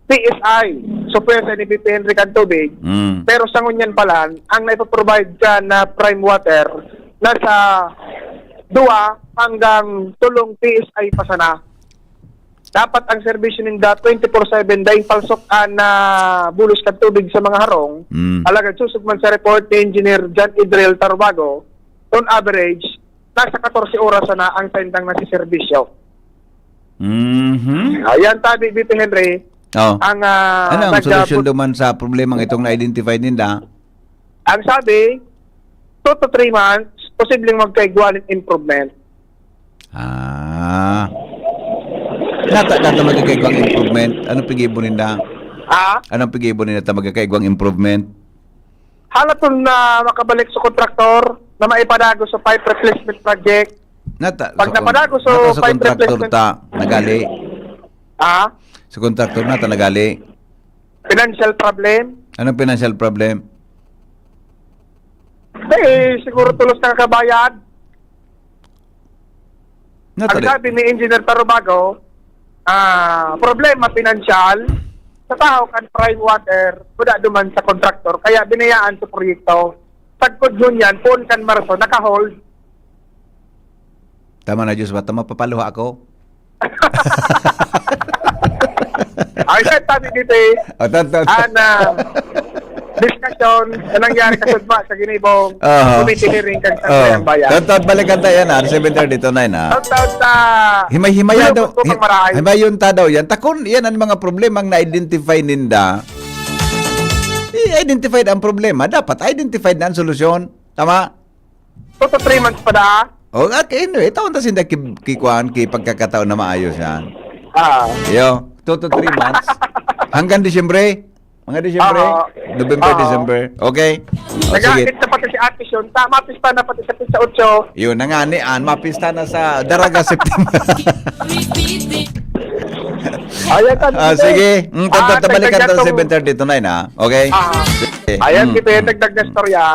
P S I. So, pwede ni B P Henry kan tubig. Mm. Pero sa ngunyan palan, ang naipoprovide ka na Prime Water, nasa dua hanggang tulong P S I pa sana. Dapat ang serbisyo ninda twenty-four seven, daing palsok an, ah, bulos kan tubig sa mga harong. Mm. Alagad susog man sa report ni Engineer John Idrel Tarbago, on average, nasa katorse oras sana ang saindang nasiserbisyo. Mhm. Ayan, tabi, Tito Henry, Oh. ang, ah, Ano ang nag-, solusyon ah, duman sa problemang itong na-identify ninda? Ang sabi, two to three months, posibleng magkaigwa nin improvement. Ah. Nata, nata magkakaigwang improvement. Anong pigibo ninda? Ha? Anong pigibo ninda ta magkakaigwang improvement? Halaton na makabalik sa kontraktor na maipadago sa pipe replacement project. Nata, Pag sa kon-, napadago sa nata sa pipe kontraktor replacement ta, nagali. Ha? Sa kontraktor nata, nagali. Financial problem? Anong financial problem? Eh, siguro tulos na kabayad. Nata Ang di- sabi ni Engineer Tarubago, ah, problema pinansyal sa tao kan Prime Water, kuda duman sa kontraktor, kaya binayaan sa proyekto. Sagkod ngunyan, poon kan Marso, naka-hold. Tama na, Diyos, bata mapapaluha ako. Ay, sa tabi dito eh. O, tan, tan, tan. An, ah, diskusyon na nangyari kasudma sa ginibong Aha. committee hearing kan Oh. Sangguniang Bayan. Tan, tan, balikan tayo yan, ah. Seven thirty to nine, ah. Tan, tan, sa Himay-himaya Bilog daw, ko pang hi-, marahay. himayon ta daw yan. Takon, yan ang mga problemang na-identify ninda. I-identified ang problema, dapat identified na ang solusyon. Tama? Two to three months pa da. O, okay, anyway, taon ta sinda ki-, ki-, kuan, ki pagkakataon na maayos yan. Ah. Yo, two to three months. Hanggang Disyembre? Mga Disyembre? Oo. November, Oo. December. Okay? O, sige. Nag-aakit na pati si Ate Shon. Ta-, mapista na pati sa Pizza Ocho. Yun na nga, ni Ann, mapista na sa Daraga, September. Ayan, tan, Ah, sige. sige. Mm, tan, tan, Ah, tan, balikan dagdag ta sa to. seven thirty to nine, ha? Okay? Ah. Sige. Ayan, Mm, kita yung mm. dagdag na storya.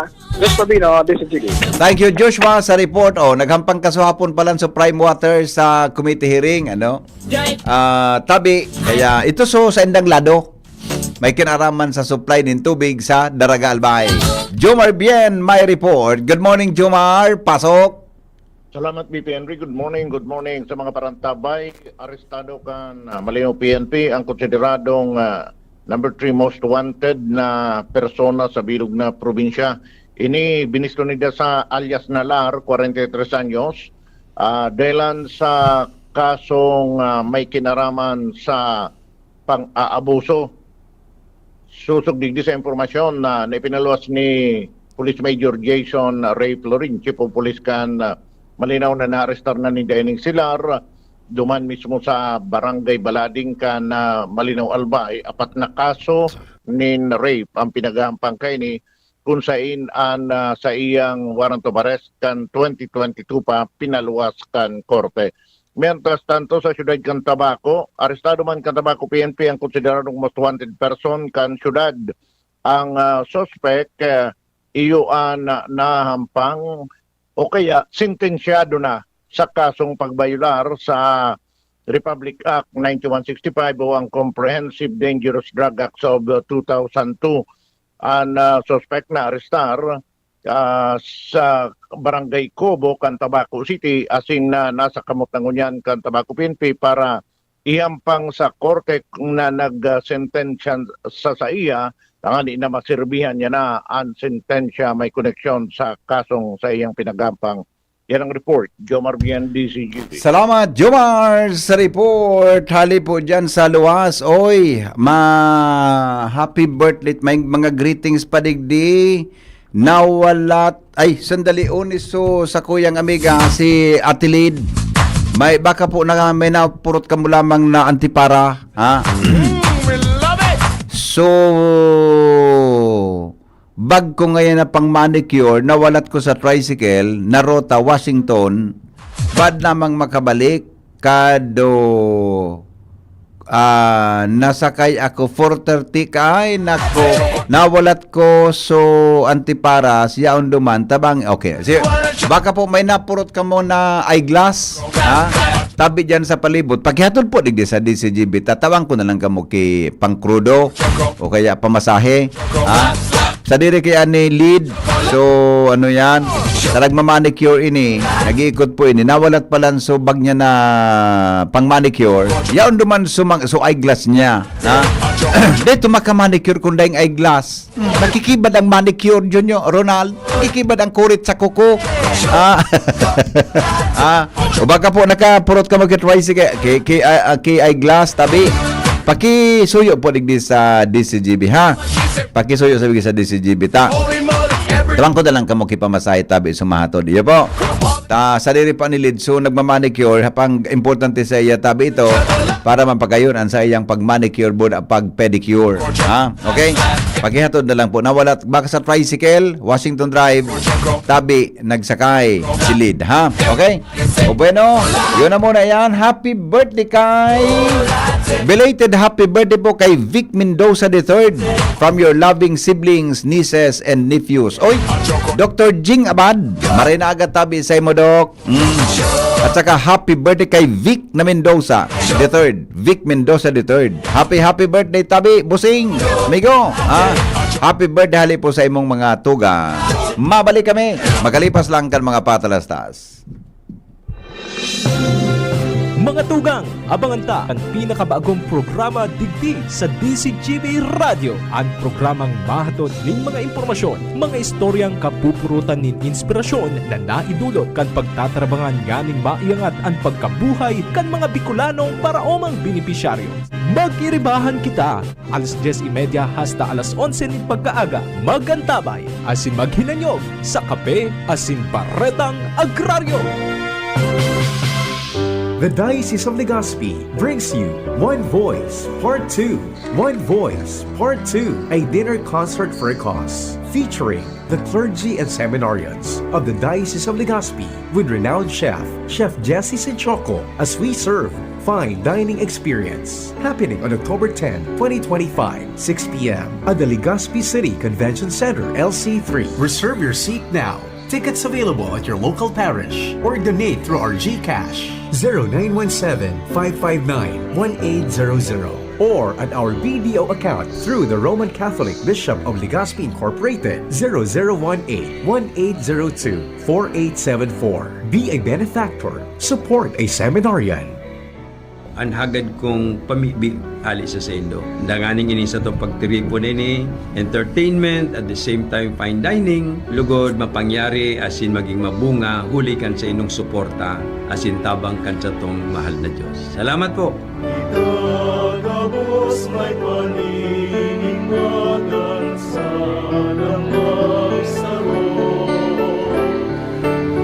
Gusto Bino, this is Jiggy. Thank you, Joshua, sa report. Oh, naghampang kasuhapon pa lang sa Prime Water sa committee hearing, ano? Ah, tabi, kaya ito so sa indang lado. May kinaraman sa supply nin tubig sa Daraga Albay. Jomar Bien, may report. Good morning, Jomar. Pasok. Salamat, B P Henry. Good morning, good morning sa mga parantabay. Arestado kan, ah, Malinaw P N P ang konsideradong, ah, number three most wanted na persona sa bilog na probinsya. Ini binisto ninda sa alias Nalar, kwarenta y tres anyos, ah, dahilan sa kasong, ah, may kinaraman sa pang-aabuso. Sosog digdi sa impormasyon na naipinaluwas ni Police Major Jason Ray Florin, Chief of Police kan, ah, Malinaw, na naarestar na ninda ining si Lar duman mismo sa Barangay Balading kan, ah, Malinaw, Albay, apat na kaso nin rape ang pinaghahampang kaini, kun sain an, ah, saiyang warrant of arrest kan twenty twenty-two pa pinaluwas kan korte. Mientras tanto, sa siyudad kan Tabaco, arestado man kan Tabaco P N P ang konsideradong most wanted person kan siyudad. Ang, ah, suspek, ah, iyo an, ah, nahahampang o kaya sentensyado na sa kasong pagbayolar sa Republic Act ninety-one sixty-five o ang Comprehensive Dangerous Drug Acts of, ah, two thousand two. An, ah, suspek na arestar, ah, sa Barangay Cobo kan Tabaco City, asin na nasa kamot na ngunyan kan Tabaco P N P para ihampang sa korte na nagsentensya sa saiya, tanganing na maserbihan niya na an sentensya may koneksyon sa kasong saiyang pinaghahampang. Yan ang report, Jomar Bien, D Z G B. Salamat, Jomar, sa report. Hali po dyan sa luwas. Oy, ma happy birthday. May mga greetings pa digdi. Nawalat. Ay, sandali. Unis so sa kuyang amiga, si Atilid. May baka po na may napurot ka mo lamang na antipara. Ha? So, bag ko ngayon na pang manicure, nawalat ko sa tricycle, na ruta, Washington, bad namang makabalik, kado, ah, nasakay ako four thirty, kay nako, nawalat ko, so, antiparas, yaon duman, tabang, okay. Si, baka po may napurot ka mo na eyeglass, ha? Tabi dyan sa palibot, pakihatod po digdi sa D C G B, tatawan ko na lang kamo ki pangkrudo, o kaya pamasahe, ha? Sa diri kay ani lead. So, ano yan? Sa nagmamanicure ini, nag-iikot po ini, nawalat pala so bag niya na pang manicure. Yaon duman so, mang, so eyeglass niya. Ha? Dito maka-manicure kung daing eyeglass. Nakikibad ang manicure, Junior, Ronald. Nakikibad ang kurit sa kuko. Ah. Ah. O baka po nakapurot ka mag-try si kay, kay, kay, ah, ah, kay eyeglass, tabi. Pakisuyo po digdi sa D C G B, ha? Pakisuyo sa bigay sa D C G B, ta. Tabang ko na lang kamo kipamasahe tabi sumahatod. Iyo po. Ta, sa diri pa ni Lidso nagmamanicure, hapang importante sa iya tabi ito para mapagayon ang sa iyang pagmanicure bud pag pedicure. Ha? Okay? Pakihatod na lang po. Nawalat baka sa tricycle, Washington Drive, tabi, nagsakay si Lid. Ha? Okay? O bueno, yun na muna yan. Happy birthday kay belated happy birthday po kay Vic Mendoza the third from your loving siblings, nieces, and nephews. Oy, Doctor Jing Abad, maray na aga tabi sa imo, Doc. Mm. At saka happy birthday kay Vic na Mendoza the third. Vic Mendoza the third. Happy, happy birthday, tabi, busing, amigo. Ha? Happy birthday hali po sa imong mga tuga. Mabalik kami. Magalipas lang kan mga patalastas. Mga tugang, abangan ta an pinakabagong programa digdi sa D C G B Radyo, an programang mahatod nin mga impormasyon, mga istoryang kapupurutan nin inspirasyon na naidulot kan pagtatarabangan nganing maiangat an pagkabuhay kan mga Bicolanong paraomang benepisyaryo. Magiribahan kita! Alas dyes y media hasta alas onse nin pagkaaga, mag-antabay asin maghinanyog sa Kape asin Baretang Agraryo. The Diocese of Legazpi brings you One Voice Part two. One Voice Part two, a dinner concert for a cause, featuring the clergy and seminarians of the Diocese of Legazpi with renowned chef, Chef Jesse Sinchoco, as we serve fine dining experience. Happening on October ten, twenty twenty-five, six p m at the Legazpi City Convention Center, L C three. Reserve your seat now. Tickets available at your local parish or donate through our GCash, zero nine one seven, five five nine, one eight zero zero, or at our B D O account through the Roman Catholic Bishop of Legazpi Incorporated, zero zero one eight, one eight zero two, four eight seven four. Be a benefactor. Support a seminarian. An hagad kong pamibi hali sa saindo. Danganing ini satong pagtiripon ini, entertainment, at the same time fine dining, lugod mapangyari asin maging mabunga huli kan saindong suporta asin tabang kan satong mahal na Dios. Salamat po! Itagabos may paninigmagan sa anang magsaro.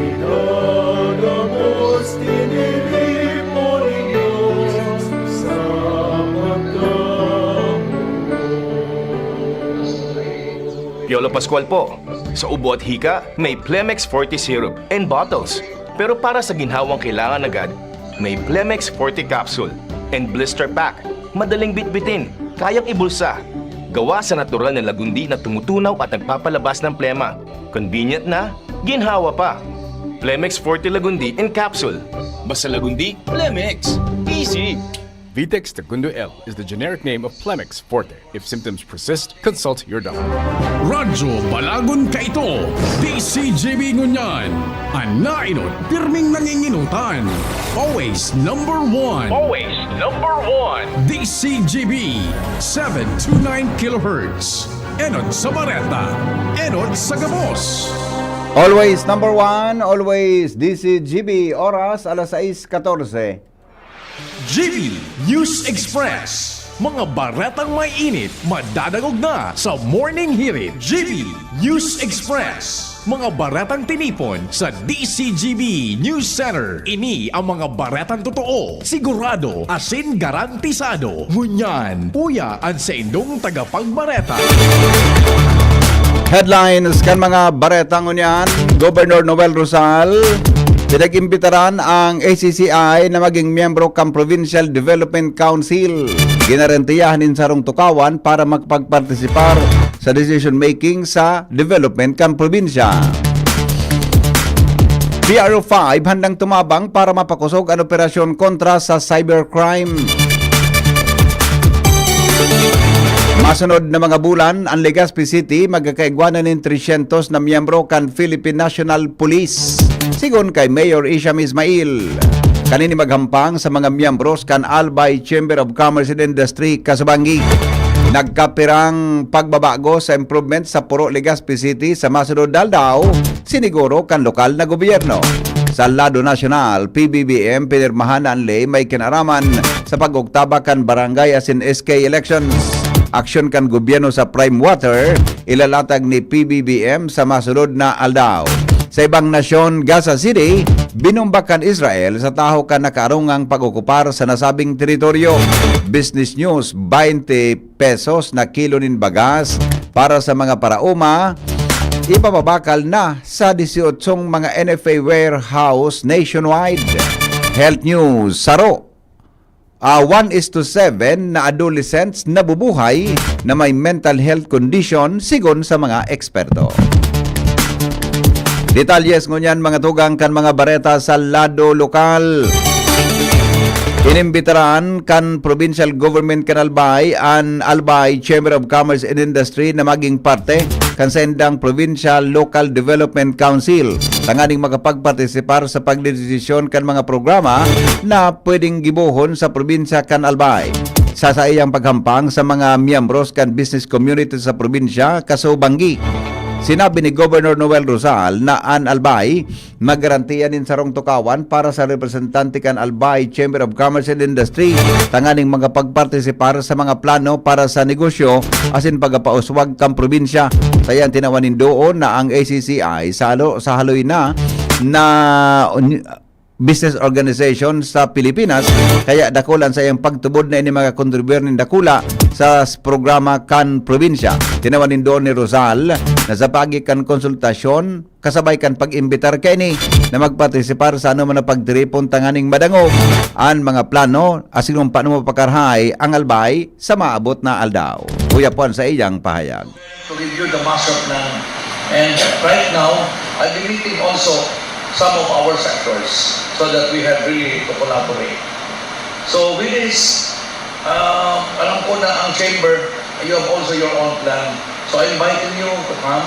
Itagabos tiniripon nin Dios sa pagkamuot. Piolo Pascual po. Sa ubo at hika, may Plemex Forte Syrup and bottles. Pero para sa ginhawang kailangan agad, may Plemex Forte Capsule and Blister Pack. Madaling bitbitin, kayang ibulsa. Gawa sa natural na lagundi na tumutunaw at nagpapalabas ng plema. Convenient na, ginhawa pa. Plemex Forte Lagundi in Capsule. Basta Lagundi, Plemex. Easy! Vitex Tagundo L is the generic name of Plemex Forte. If symptoms persist, consult your doctor. Radyo Balagon Kaito, D C G B ngunyan. An nainot, pirming nanginginutan. Always number one. Always number one. D C G B, seven two nine kilohertz. Enot sa bareta, enot sa gabos. Always number one, always D C G B, oras alas sais katorse. G B News Express. Mga baretang may init, madadangog na sa Morning Hirit. G B News Express. Mga baretang tinipon sa D C G B News Center. Ini ang mga baretang totoo, sigurado, asin garantisado. Ngunyan, uya an saindong tagapagbareta. Headlines kan mga bareta ngunyan. Gobernador Noel Rosal, pinag-imbitaran ang A C C I na maging miyembro kan Provincial Development Council. Ginarantiyahan nin sarong tukawan para makapagpartisipar sa decision making sa development kan probinsya. P R O five handang tumabang para mapakosog an operasyon kontra sa cybercrime. Masunod na mga bulan, ang Legazpi City magkakaigwa na nin tresyentos na miyembro kan Philippine National Police, sigon kay Mayor Isham Ismail. Kanini maghampang sa mga miyembros kan Albay Chamber of Commerce and Industry, Kasubanggi. Nagkapirang pagbabago sa improvement sa Puro Legazpi City sa masunod na aldaw, siniguro kan lokal na gobyerno. Sa lado nasyonal, P B B M, pinirmahan na an ley may kinaraman sa pag-oktaba kan barangay asin S K elections. Aksyon kan gobyerno sa Prime Water, ilalatag ni P B B M sa masunod na aldaw. Sa ibang nasyon, Gaza City, binumba kan Israel sa tahaw kan nakaarungang pag-okupar sa nasabing teritoryo. Business News, baynte pesos na kilo nin bagas para sa mga paraoma, ipapabakal na sa disyotso mga N F A warehouse nationwide. Health News, saro, ah, one is to seven na adolescents nabubuhay na may mental health condition, sigon sa mga eksperto. Detalyes ngunyan, mga tugang, kan mga bareta sa lado lokal. Inimbitaran kan Provincial Government kan Albay an Albay Chamber of Commerce and Industry na maging parte kan saindang Provincial Local Development Council, tanganing makapagpartisipar sa pagdedesisyon kan mga programa na pwedeng gibohon sa probinsya kan Albay. Sa saiyang paghampang sa mga miyembros kan business community sa probinsya, Kasubanggi, sinabi ni Governor Noel Rosal na an Albay magarantiya nin sarong tukawan para sa representante kan Albay Chamber of Commerce and Industry, tanganing makapagpartisipar sa mga plano para sa negosyo asin pagkapauswag kan probinsya. Sa iyang tinawan nin duon na ang A C C I sa halo-, sa haloy na, na business organization sa Pilipinas, kaya dakul an saiyang pagtubod na ini makakontribuir nin dakula sa s-, programa kan probinsya. Tinawan nin duon ni Rosal na sa paagi kan konsultasyon, kasabay kan pag-imbitar kaini na magpartisipar sa anoman na pagtiripon tanganing madangog an mga plano asin kung paano mapakarhay ang Albay sa maabot na aldaw. Uya po an saiyang pahayag. To review the master plan. And right now, I'll be meeting also some of our sectors so that we have really to collaborate. So with this, um, alam ko na ang chamber, you have also your own plan. So I invite you to come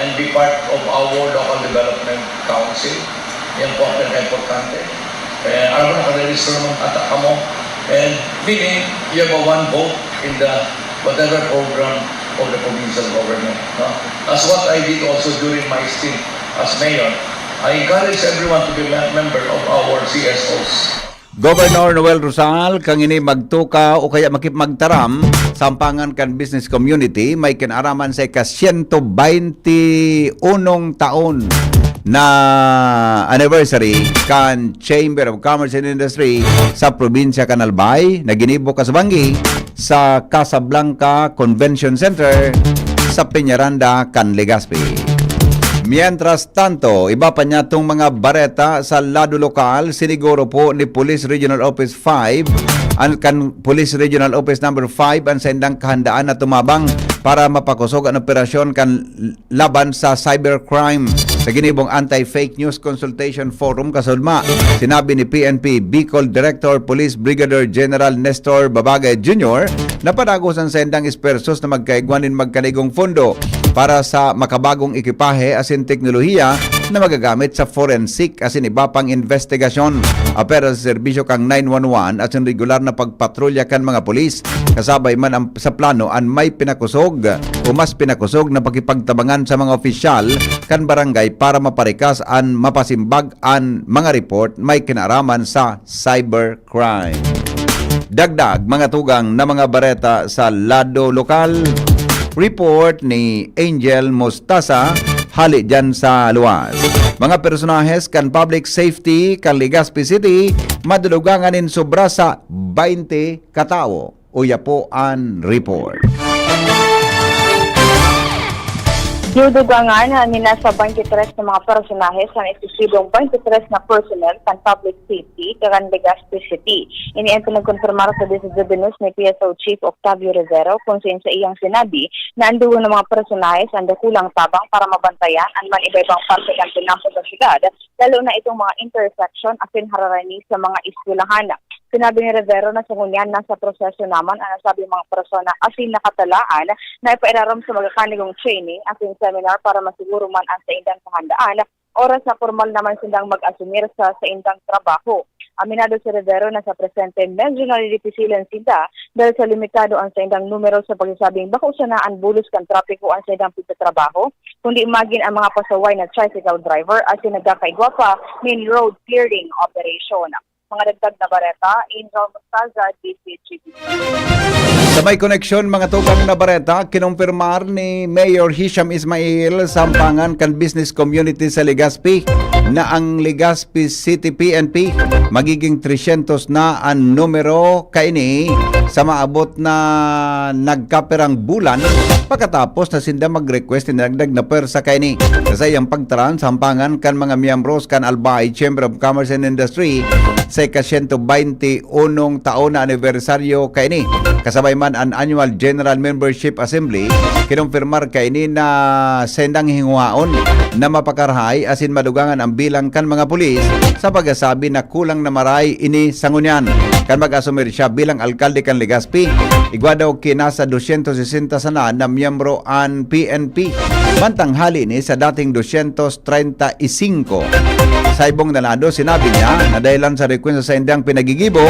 and be part of our local development council. Yan po ang pinaka-importante. Eh, alam mo, nakaregister naman ata kamo. And meaning, you have a one vote in the whatever program of the provincial government. No? As what I did also during my stint as mayor, I encourage everyone to be a member of our C S Os. Governor Noel Rosal, kangini magtukaw o kaya makipmagtaram sa ampangan kan business community, may kinaraman sa ika-siyento baynte unong taon na anniversary kan Chamber of Commerce and Industry sa probinsya kan Albay, na ginibo kasubanggi sa Casablanca Convention Center sa Peñaranda kan Legazpi. Mientras tanto, iba pa niyatong mga bareta sa lado lokal, siniguro po ni Police Regional Office five, an, kan Police Regional Office Number five, an saindang kahandaan na tumabang para mapakosog an operasyon kan laban sa cybercrime. Sa ginibong Anti-Fake News Consultation Forum, kasudma, sinabi ni P N P Bicol Director Police Brigadier General Nestor Babagay Junior na padagos an saindang espuwersos na magkaigwa nin magkanigong pondo para sa makabagong ekipahe asin teknolohiya na magagamit sa forensic asin iba pang investigasyon. Apwera sa serbisyo kan nine one one asin regular na pagpatrolya kan mga pulis, kasabay man ang, sa plano an may pinakusog o mas pinakusog na pakipagtabangan sa mga opisyal kan barangay para maparikas an mapasimbag an mga report may kinaaraman sa cybercrime. Dagdag mga tugang na mga bareta sa lado lokal. Report ni Angel Mostasa, hali dyan sa luwas. Mga personahes kan public safety kan Legazpi City, madulugangan nin sobra sa baynte katawo. Uya po an report. Gidugangan na nasa twenty-three na mga personahe sa naisisibong twenty-three na personnel kan public safety kan Legazpi City. Ini ang pinagkonfirmar sa Dizon News ni P S O Chief Octavio Rivero, kung sain sa iyang sinabi na ang dugo ng mga personahe sa dakulang tabang para mabantayan an man iba-ibang parte kan tinampo sa syudad, lalo na itong mga intersection asin hararani sa mga eskwelahan. Sinabi ni Rivero na sa ngunyan nasa proseso naman ang nasabing mga persona asin nakatalaan na ipairarom sa magakanigong training asin seminar para masiguro man ang saindang kahandaan oras na pormal naman sindang mag-asumir sa saindang trabaho. Aminado si Rivero na sa presente medyo nadidipisilan sinda dahil sa limitado ang saindang numero sa pagsasabing bako sana an bulos kan trapiko an saindang pagtatrabaho, kundi magin ang mga pasaway na tricycle driver asin nagkakaigwa pa nin road clearing operation. Mga dagdag na bareta, Angel Mostaza, D C G B. Sa may koneksyon, mga tugang na bareta, kinumpirmar ni Mayor Hisham Ismail, sampangan kan business community sa Legazpi, na ang Legazpi City P N P magiging tresyentos na an numero kaini sa maabot na nagkapirang bulan, pakatapos na sinda mag-request ni dagdag na pwersa kaini. Sa saiyang pagtaram, sampangan kan mga miyembros kan Albay Chamber of Commerce and Industry, sa ika-siyento baynte unong taon na anibersaryo kaini. Kasabay man an Annual General Membership Assembly, kinumpirmar kaini na sendang hingwaon na mapakarahay asin madugangan ang bilang kan mga pulis sa pagkasabi na kulang na maray ini sa ngunyan. Kan mag-asumir siya bilang alkalde kan Legazpi, igwa daw kinasa dosyentos sesenta sana na miyembro an P N P. Mantang hali ni sa dating dosyentos treinta y cinco. Sa ibong na lado, sinabi niya na dahilan sa rekwento sa indang pinagigibo,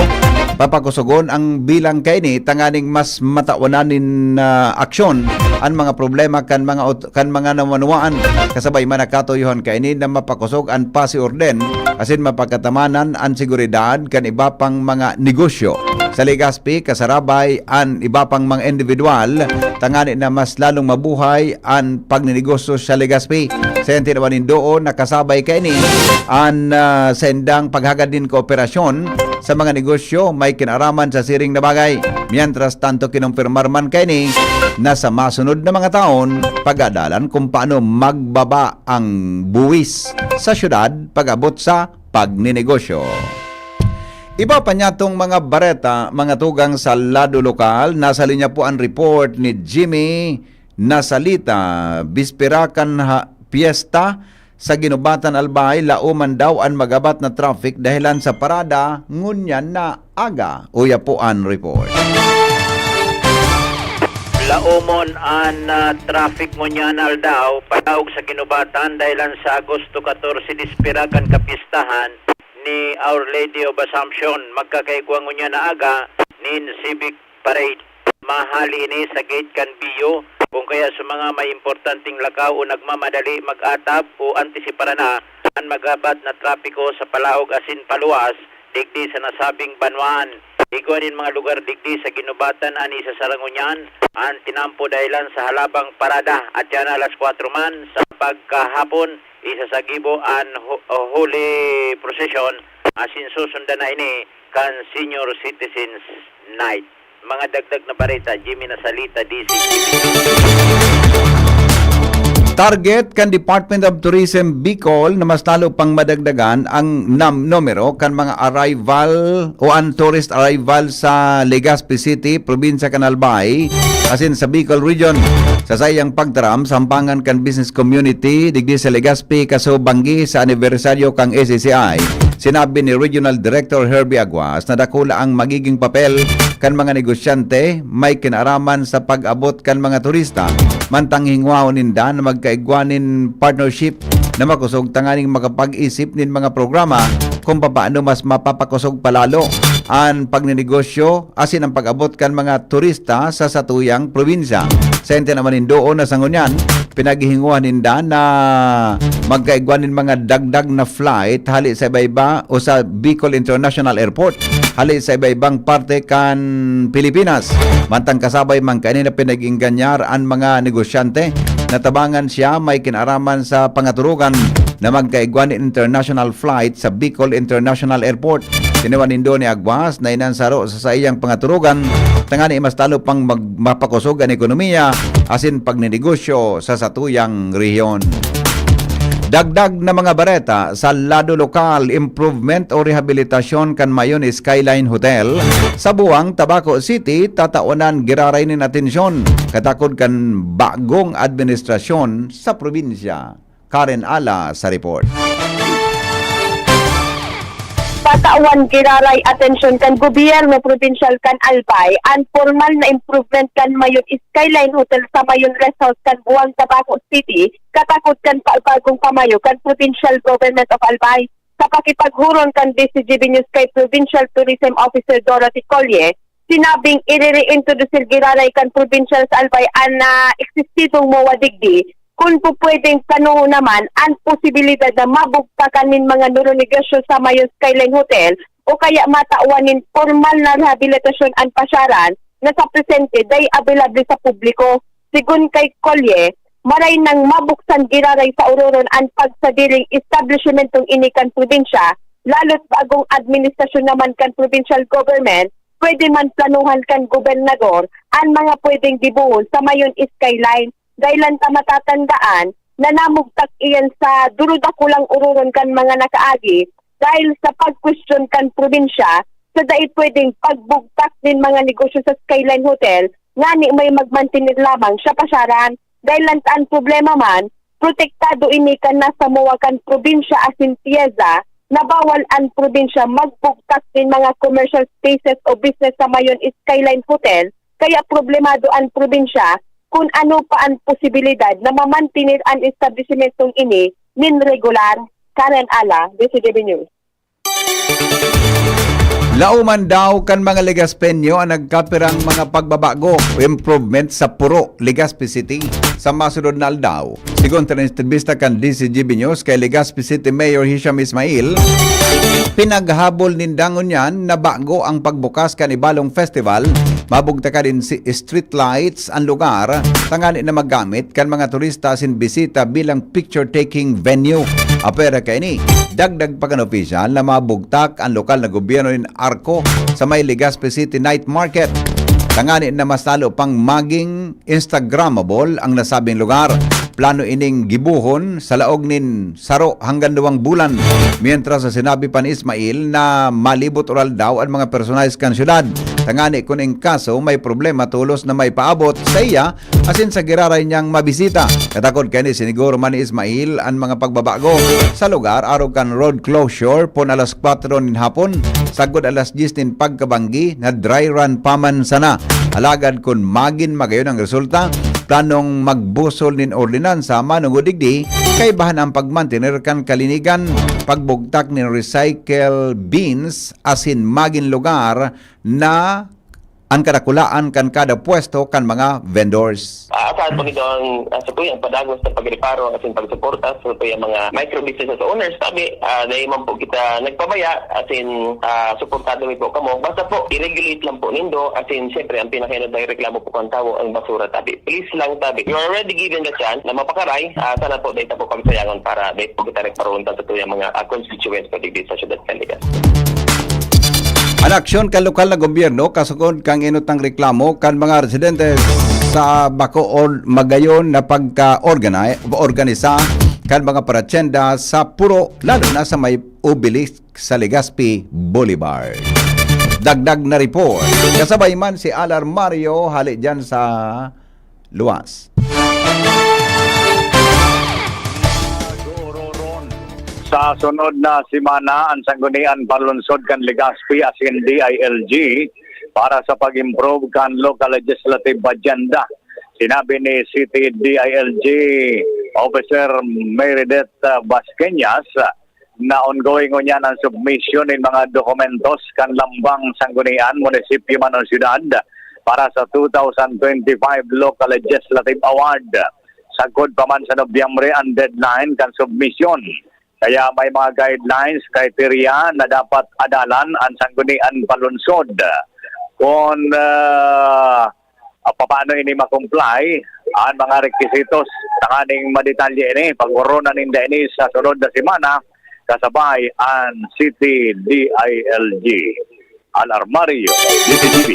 papakusogon ang bilang kaini tanganing mas matawanan nin, ah, aksyon an mga problema kan mga ot-, kan mga nawanuwaan. Kasabay man nakatuyohan kaini na mapakosog an pasi orden asin mapagkatamanan an seguridad kan iba pang mga negosyo. Sa Legazpi, kasarabay an iba pang mga individual, tangani na mas lalong mabuhay an pagninegosyo sa Legazpi. Sa yan tinawan nin doon, nakasabay kaini an, ah, sendang paghagad nin kooperasyon sa mga negosyo may kinaraman sa siring na bagay. Mientras tanto, kinumpirmar man kaini na sa masunod na mga taon, pag-aadalan kung paano magbaba ang buwis sa syudad pag-abot sa pagninegosyo. Iba pa niya tong mga bareta, mga tugang sa lado lokal. Nasa linya po ang report ni Jimmy Nasalita. Bispera kan ha-, piyesta sa Ginubatan Albay, laoman daw an magabat na traffic dahilan sa parada ngunyan na aga. Uya po an report. Laomon an, ah, traffic ngunyan aldaw, palaog sa Ginubatan, dahilan sa Agosto katorse, dispira kan kapistahan ni Our Lady of Assumption. Magkakaigwa ngunyan na aga nin Civic Parade. Mahali ini sa gate kan Bio, kung kaya sa mga may importanteng lakaw o nagmamadali mag-atab o antisipara na an magabat na trapiko sa palaog asin paluwas digdi sa nasabing banwaan. Igwa nin mga lugar digdi sa Ginubatan an isasara ngunyan an tinampo dahilan sa halabang parada, at yan alas kwatro man sa pagkahapon, isasagibo an ho-, Holy Procession, asin susundan na ini kan Senior Citizens Night. Mga dagdag na bareta, Jimmy Nasalita, D C T V. Target kan Department of Tourism Bicol na mas lalo pang madagdagan ang nam-, numero kan mga arrival o ang tourist arrival sa Legazpi City, probinsya kan Albay, asin sa Bicol Region. Sa saiyang pagtaram, sampangan kan business community digdi sa Legazpi, kaso banggi sa anibersaryo kan S A C I, sinabi ni Regional Director Herbie Aguas na dakula ang magiging papel kan mga negosyante may kinaaraman sa pag-abot kan mga turista, mantang hingwaon ninda na magkaigwa nin partnership na makosog tanganing makapag-isip nin mga programa kung papaano mas mapapakosog pa lalo an pagninegosyo asin ang pag-abot kan mga turista sa satuyang probinsya. Sa ente naman nin doon na sa ngunyan, pinaghihinguhan ninda na magkaigwa nin mga dagdag na flight hali sa iba-iba o sa Bicol International Airport, hali sa iba-ibang parte kan Pilipinas. Mantang kasabay man kaini na pinag-ingganyar an mga negosyante, natabangan siya may kinaraman sa pangaturugan na magkaigwa nin international flight sa Bicol International Airport. Sinuwan nindo ni Aguas na inansaro sa saiyang pangaturugan tangani mas talo pang mag-, mapakosog an ekonomiya asin pagninegosyo sa satuyang rehiyon. Dagdag na mga bareta sa lado lokal, improvement o rehabilitasyon kan Mayon Skyline Hotel sa Buang, Tabaco City, tataonan giraray nin atensyon katakod kan bagong administrasyon sa probinsya. Karen Ala sa report. Patawan giraray atensyon kan gobyerno probinsyal kan Albay an pormal na improvement kan Mayon Skyline Hotel sa Mayon Rest House kan Buang, Tabaco City, katakod kan pagbagong pamayo kan Provincial Government of Albay. Sa pakipaghuron kan D C G B News kay Provincial Tourism Officer Dorothy Collier, sinabing iririintrodusil giraray kan probinsyal sa Albay an na eksistidong MOA digdi, kun pupwedeng planohon naman an posibilidad na mabugtakan nin mga nuro-negosyo sa Mayon Skyline Hotel o kaya matawan nin pormal na rehabilitasyon an pasyaran na sa presente dai abelable sa publiko. Sigon kay Collier, maray nang mabuksan giraray sa ororon an pagsadiring establishmentong ini kan probinsya, lalo't bagong administrasyon naman kan provincial government, pwede man planohan kan gobernador an mga pwedeng gibohon sa Mayon Skyline. Dai lang ta matatandaan na namugtak iyan sa durudakulang ororon kan mga nakaagi dahil sa pagkwestiyon kan probinsya sa dai pwedeng pagbugtak nin mga negosyo sa Skyline Hotel ngani may magmantener lamang sa pasyaran. Dahil lang ta an problema man, protektado ini kan nasa MOA kan probinsya asin TIEZA na bawal an probinsya magbugtak nin mga commercial spaces o business sa Mayon Skyline Hotel, kaya problemado an probinsya kun ano pa an posibilidad na mamantener an establishmentong ini nin regular. Karen Ala, D C G B News. Laoman daw kan mga Legazpeño an nagkapirang mga pagbabago o improvement sa Puro, Legazpi City sa masunod na aldaw. Sigon ta entrevista kan D C G B News kay Legazpi City Mayor Hisham Ismail, pinaghabol ninda ngunyan na bago ang pagbukas kan Ibalong Festival, mabugtakan nin si street lights an lugar tangani na magamit kan mga turista asin bisita bilang picture-taking venue. Apwera kaini, dagdag pa kan opisyal na mabugtak an lokal na gobyerno nin Arco sa may Legazpi City Night Market. Tangani na mas lalo pang maging Instagrammable ang nasabing lugar. Plano ining gibohon sa laog nin saro hanggang duwang bulan. Mientras na sinabi pa ni Ismail na malibot oral daw an mga personahe kan syudad. Tangani kun in kaso may problema tolos na maipaabot saiya asin sa giraray niyang mabisita. Katakod kaini, siniguro man ni Ismail an mga pagbabago sa lugar arog kan road closure pon alas kwatro nin hapon sagkod alas dyes nin pagkabanggi na dry run pa man sana. Alagad kun magin magayon ang resulta, planong magbusol nin ordinansa manongod digdi, kaibahan ang pagmantener kan kalinigan, pagbugtak nin recycle bins asin magin lugar na an kadakulaan kan kada pwesto kan mga vendors. Aasahan po nito ang uh, satuyang padagos sa pagreparo asin pagsuporta sa satuyang mga micro businesses owners. Sabi, uh, dahil man po kita nagpabaya, asin uh, suportado mi po kamo. Basta po, i-regulate lang po nindo, asin siyempre ang pinakainot na reklamo po kan tawo ang basura, tabi. Please lang, tabi. You are already given the chance na mapakaray, uh, sana po dahil po pagsayangon para dahil po kita nagparunta sa tuyang mga uh, constituents po digdi sa syudad kan Legazpi. An aksyon kan lokal na gobyerno kasukod kan inot na reklamo kan mga residente sa bako or magayon na pagka-organi-, organisa kan mga paratsenda sa Puro, lalo na sa may obelisk sa Legazpi Boulevard. Dagdag na report, kasabay man si Alar Mario hali dyan sa Luwas. Sa sunod na semana, ang Sanggunian Panlunsod kan Legazpi asin D I L G para sa pag-improve kan local legislative agenda. Sinabi ni City D I L G Officer Meredith, ah, Basqueñas, ah, na ongoing ngunyan ang submission nin mga dokumentos kan lambang sanggunian, munisipyo man o syudad para sa two thousand twenty-five Local Legislative Award. Sagkod pa man sa Nobyembre ang deadline kan submission. Kaya may mga guidelines, criteria na dapat adalan ang sanggunian palunsod. Kung, ah, ah, papaano ini ma-comply, ang mga requisitos tanganing madetalye ini, pag-oronan ninda ini sa sunod na semana, kasabay ang City D I L G. Al Armario, D T G B.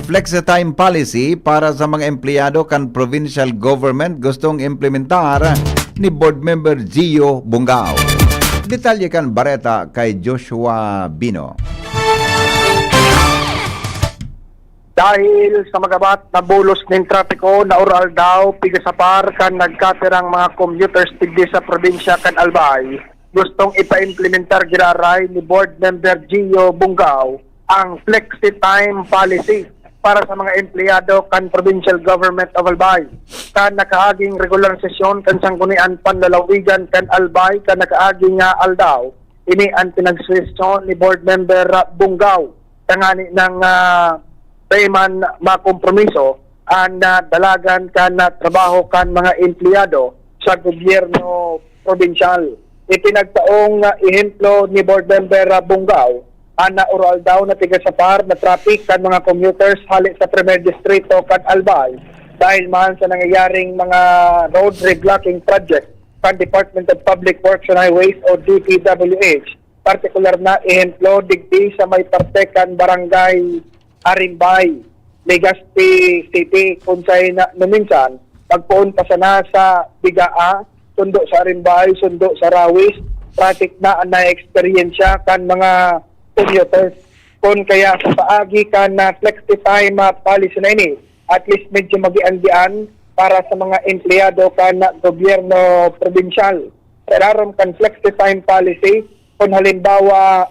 Flexi-time policy para sa mga empleyado kan provincial government gustong implementar ni Board Member Gio Bungao. Detalye kan bareta kay Joshua Bino. Dahil sa magabat na bulos nin trapiko na oral daw pigasapar kan nagkatirang mga commuters digdi sa probinsya kan Albay, gustong ipaimplementar giraray ni Board Member Gio Bungao ang flexi time policy para sa mga empleyado kan Provincial Government of Albay. Kan nakaaging regular sesyon kan Sanggunian Panlalawigan kan Albay kan nakaaging nga aldaw, ini an pinagsuhestyon ni Board Member Bungao tangani nang ah, dai man makompromiso an ah, dalagan kan ah, trabaho kan mga empleyado sa gobyerno probinsyal. Ipinagtaong ah, ehemplo ni Board Member ah, Bungao an ah, oral daw na tigasapar na traffic kan mga commuters hali sa Primer Distrito kan Albay dahil man sa nangyayaring mga road reblocking project kan Department of Public Works and Highways o D P W H, partikular na ehemplo digdi sa may parte kan Barangay Arimbay, Legazpi City, kun saen na numinsan magpoon pa sana sa Bigaa, sundo sa Arimbay, sundo sa Rawis, traffic na an naeksperyensya kan mga commuters. Kun kaya sa paagi kan ah, flexi time ah, policy na ini, at least medyo magian-gian para sa mga empleyado kan gobyerno probinsyal. Sa ilarom kan flexi time policy, kun halimbawa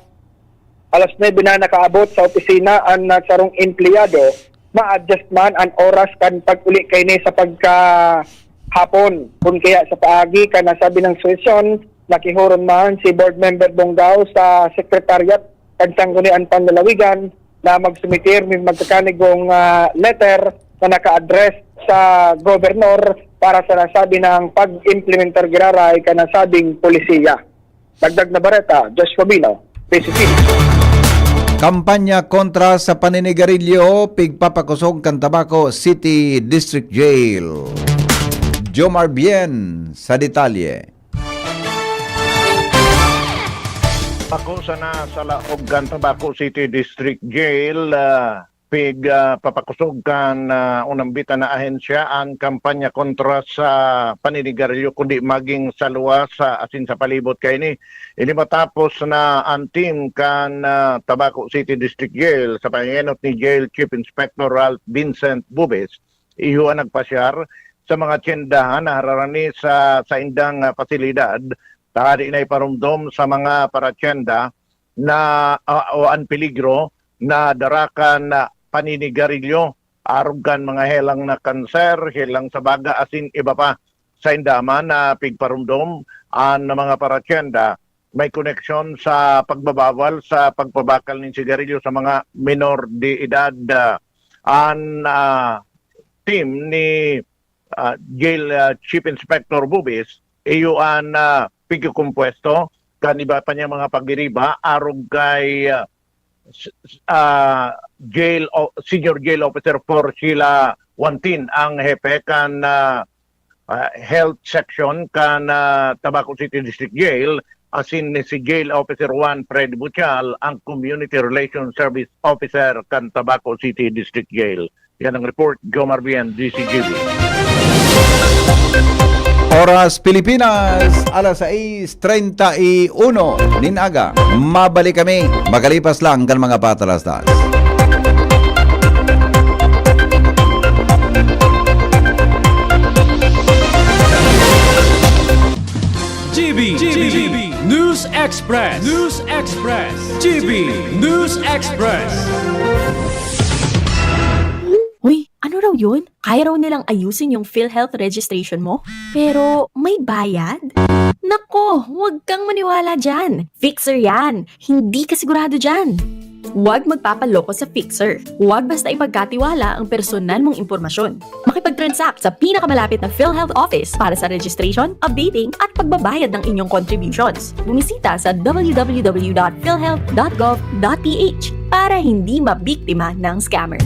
alas nuebe na nakaabot sa opisina an ah, sarong empleyado, ma-adjust man an oras kan pag-uli kaini sa pagkahapon. Kun kaya sa paagi kan nasabi nang suhestyon, nakihoron man si Board Member Bongao sa Secretariat kan Sanggunian Panlalawigan na magsumitir nin magkakanigong ah, letter na naka-address sa gobernador para sa nasabi nang pag-implementar giraray kan nasabing polisiya. Dagdag na bareta, Joshua Bino, P C C. Kampanya kontra sa paninigarilyo, pigpapakosog kan Tabaco City District Jail. Jomar Bien sa detalye. Ako sana sa laog kan Tabaco City District Jail, ah, pig, ah, papakosog kan ah, unambitan na ahensya ang kampanya kontra sa paninigarilyo, kundi maging sa luwas sa asin sa palibot kaini. Ini matapos na ang team kan ah, Tabaco City District Jail sa pangenot ni Jail Chief Inspector Ralph Vincent Bubis, iyo ang nagpasyar sa mga tyendahan na hararani sa saindang ah, pasilidad, tanganing iparumdom sa mga paratyenda na ah, o ang peligro na dara kan ah, paninigarilyo, arog kan mga helang na kanser, helang sa baga asin iba pa. Sainda man na pigparumdom an mga paratyenda may koneksyon sa pagbabawal sa pagpabakal nin sigarilyo sa mga menor de edad. Ah, an ah, team ni ah, Jail ah, Chief Inspector Bubis, iyo an ah, pigkukumpuesto kan iba pa niya mga pagdiriba arog kay ah, s- s- ah, jail o, Senior Jail Officer four Sheila Wantin, ang hepe kan ah, ah, health section kan ah, Tabaco City District Jail, asin ni si Jail Officer one Fred Buchal, ang Community Relations Service Officer kan Tabaco City District Jail. Yan ang report, Jomar Bien, D C G B. Oras Pilipinas, alas sais treinta y uno nin aga. Mabalik kami makalipas lang kan mga patalastas. G B, G B, News Express, News Express, G B News Express. Uy, ano raw Yun, kaya raw nilang ayusin yung PhilHealth registration mo, pero may bayad? Nako, huwag kang maniwala dyan. Fixer yan. Hindi ka sigurado dyan. Huwag magpapaloko sa fixer. Huwag basta ipagkatiwala ang personal mong impormasyon. Makipag-transact sa pinakamalapit na PhilHealth office para sa registration, updating, at pagbabayad ng inyong contributions. Bumisita sa w w w dot philhealth dot gov dot p h para hindi mabiktima ng scammer.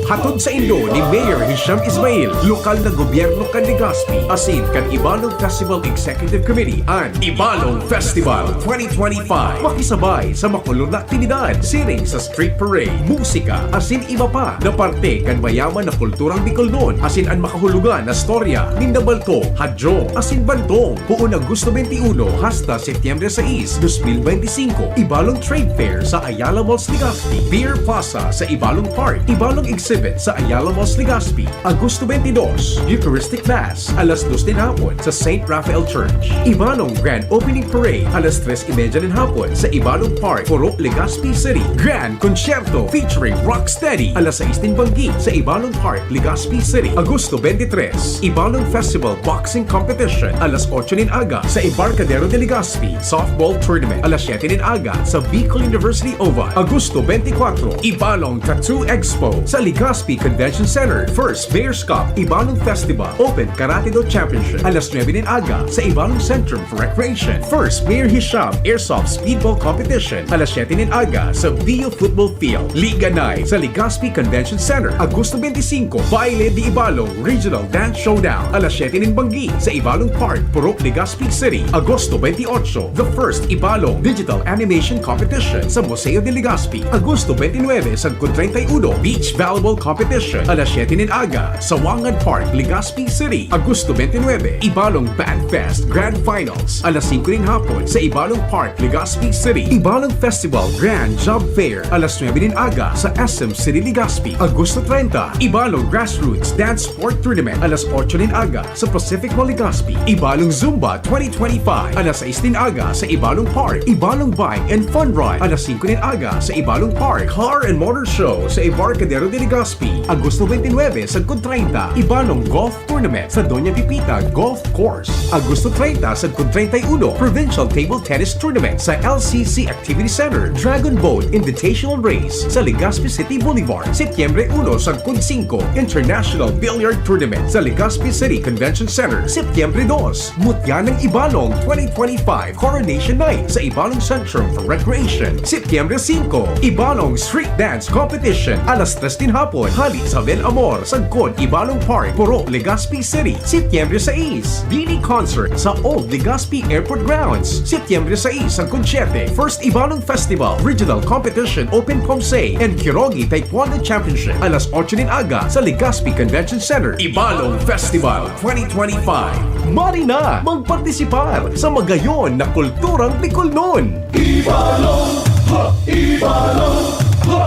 Hatod saindo ni Mayor Hisham Ismail, lokal na gobyerno kan Legazpi, asin kan Ibalong Festival Executive Committee, an Ibalong Festival twenty twenty-five. Makisabay sa makulog na aktibidad, siring sa street parade, musika, asin iba pa na parte kan mayaman na kulturang Bicolnon, asin an makahulugan na storya nin nabalto, hadyo, asin bantong. Poon Agosto twenty-one hasta Setyembre sais, dos mil benti singko, Ibalong Trade Fair sa Ayala Malls, Legazpi, Beer Plaza sa Ibalong Park, Ibalong Exhibit sa Ayala Malls, Legazpi, Agosto twenty-dos, Eucharistic Mass, alas dos nin hapon sa Saint Raphael Church, Ibalong Grand Opening Parade, alas tres y media nin hapon sa Ibalong Park, Purok, Legazpi City, Grand Concierto featuring Rocksteady, alas sais nin banggi sa Ibalong Park, Legazpi City, Agosto twenty-three, Ibalong Festival Boxing Competition, alas otso nin aga sa Embarcadero de Legazpi, Softball Tournament, alas siyete nin aga sa Bicol University Oval, Agosto twenty-four, Ibalong Tattoo Expo sa Legazpi Convention Center, First Mayor's Cup, Ibalong Festival, Open Karate Do Championship, alas nuebe nin aga sa Ibalong Centrum for Recreation, First Mayor Hisham Airsoft Speedball Competition, alas siyete nin aga sa Bio Football Field, Liga Night sa Legazpi Convention Center, Agosto twenty-five, Baile de Ibalong Regional Dance Showdown, alas siyete nin banggi sa Ibalong Park, Purok, Legazpi City, Agosto twenty-eight, The First Ibalong Digital Animation Competition sa Museo de Legazpi, Agosto twenty-nine, Sagkod treinta y uno, Beach Volleyball Competition, alas siyete nin aga sa Wangan Park, Legazpi City, Agosto twenty-nine, Ibalong Band Fest Grand Finals, alas singko nin hapon sa Ibalong Park, Legazpi City, Ibalong Festival Grand Job Fair, alas nuebe nin aga sa S M City Legazpi, Agosto treinta, Ibalong Grassroots Dance Sport Tournament, alas otso nin aga sa Pacific Mall Legazpi, Ibalong Zumba twenty twenty-five, alas sais nin aga sa Ibalong Park, Ibalong Bike and Fun Ride, alas singko nin aga sa Ibalong Park, Car and Motor Show sa Embarcadero de Legazpi, Agosto twenty-nine, Sagkod treinta, Ibalong Golf Tournament sa Doña Pepita Golf Course, Agosto treinta, Sagkod treinta y uno, Provincial Table Tennis Tournament sa L C C Activity Center, Dragon Boat Invitational Race sa Legazpi City Boulevard, Setyembre uno, Sagkod singko, International Billiard Tournament sa Legazpi City Convention Center, Setyembre dos, Mutya ng Ibalong twenty twenty-five Coronation Night sa Ibalong Centrum for Recreation, Setyembre singko, Ibalong Street Dance Competition, alas tres nin hapon, hali sa Bel Amor, Sagkod, Ibalong Park, Purok, Legazpi City, Setyembre sais, Bini Concert sa Old Legazpi Airport Grounds, Setyembre sais, Sagkod siyete, First Ibalong Festival Regional Competition Open Pomsey and Kirogi Taekwondo Championship, alas otso nin aga sa Legazpi Convention Center. Ibalong Festival twenty twenty-five. Mari na magpartisipar sa magayon na kulturang Bicolnon! Ibalong! Ha! Ibalong! Ha!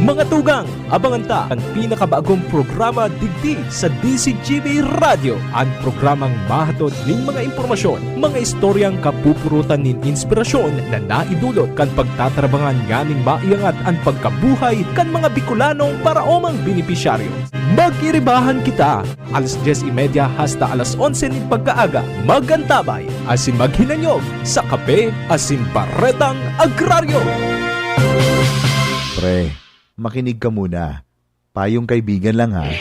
Mga tugang, abangan ta an pinakabagong programa digdi sa D Z G B Radyo, an programang mahatod nin mga impormasyon, mga istoryang kapupurutan nin inspirasyon na naidulot kan pagtatrabangan nganing maiangat an pagkabuhay kan mga Bicolanong paraomang benepisyaryo. Magiribahan kita! Alas dyes y media hasta alas onse nin pagkaaga, mag-antabay asin maghinanyog sa Kape asin Baretang Agraryo. Pre, makinig ka muna. Payong kaibigan lang, ha.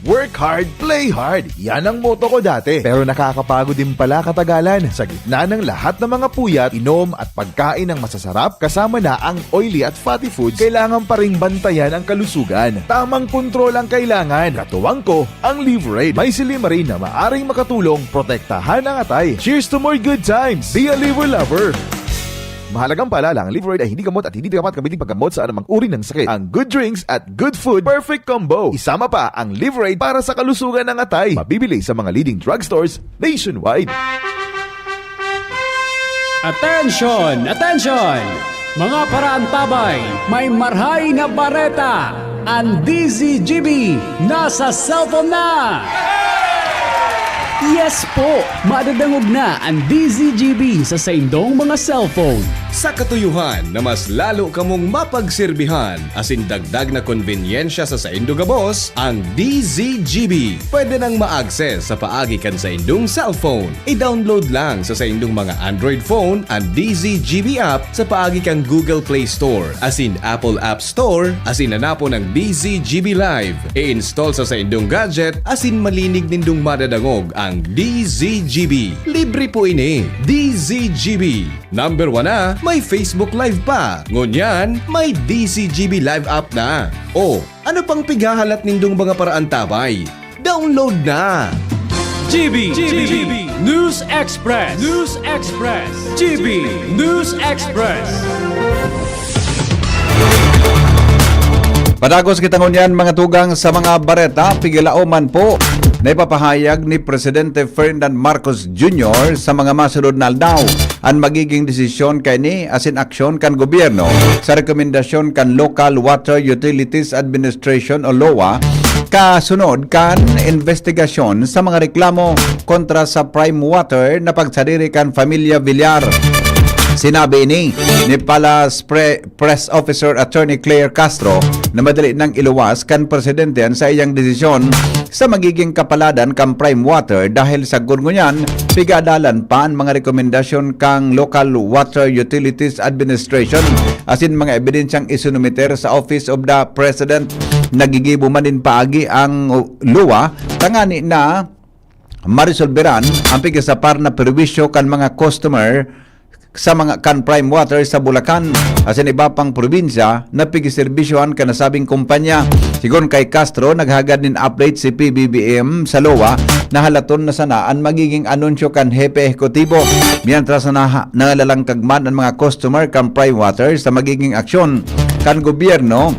Work hard, play hard. Yan ang motto ko dati. Pero nakakapagod din pala katagalan. Sa gitna ng lahat ng mga puyat, inom at pagkain ng masasarap, kasama na ang oily at fatty foods, kailangan pa ring bantayan ang kalusugan. Tamang kontrol ang kailangan. Katuwang ko, ang Liverade. May silymarin na maaring makatulong protektahan ang atay. Cheers to more good times! Be a Liver Lover! Mahalagang paalala, ang Liverade ay hindi gamot at hindi dapat gamitin paggamot sa anumang uri ng sakit. Ang good drinks at good food, perfect combo. Isama pa ang Liverade para sa kalusugan ng atay. Mabibili sa mga leading drugstores nationwide. Attention! Attention! Mga paraantabay, may marhay na bareta! Ang D Z G B nasa cellphone na! Yes po! Madadangog na an D Z G B sa saindong mga cellphone. Sa katuyohan na mas lalo kamong mapagserbihan asin dagdag na konbenyensya sa saindo gabos, ang D Z G B pwede nang ma-access sa paagi kan saindong cellphone. I-download lang sa saindong mga Android phone an D Z G B app sa paagi kan Google Play Store asin Apple App Store asin hanapon ang D Z G B Live. I-install sa saindong gadget asin malinig nindong madadangog ang D Z G B. Libre po ini. D Z G B. Number one na, may Facebook Live pa. Ngunyan, may D Z G B Live app na. O, ano pang pighahalat nindong mga paraantabay? Download na! G B, G B, News Express, News Express, G B, News Express. Padagos kita ngunyan mga tugang sa mga bareta, pigilaoman po na ipapahayag ni Presidente Ferdinand Marcos Junior sa mga masunod na aldaw an magiging desisyon kaini asin aksyon kan gobyerno sa rekomendasyon kan Local Water Utilities Administration o lowa kasunod kan investigasyon sa mga reklamo kontra sa Prime Water na pagsadiri kan Pamilya Villar. Sinabi ini ni Palace Pre- Press Officer Attorney Claire Castro na madali nang iluwas kan presidente an saiyang desisyon sa magiging kapaladan kan Prime Water dahil sa gurgunyan, pigadalan pa an mga rekomendasyon kan Local Water Utilities Administration asin mga ebidensyang isinumiter sa Office of the President. Nagigibo man nin paagi ang luwa tangani na maresolberan ang pigasapar na perwisyo kan mga customer sa mga kan Prime Water sa Bulacan asin iba pang probinsya na pigiserbisyohan kan nasabing kumpanya. Sigon kay Castro, naghagad nin update si P B B M sa lowa na halaton na sana an magiging anunsyo kan hepe ehekutibo, mientras na naha- nangalalangkag man an mga customer kan Prime Water sa magiging aksyon kan gobyerno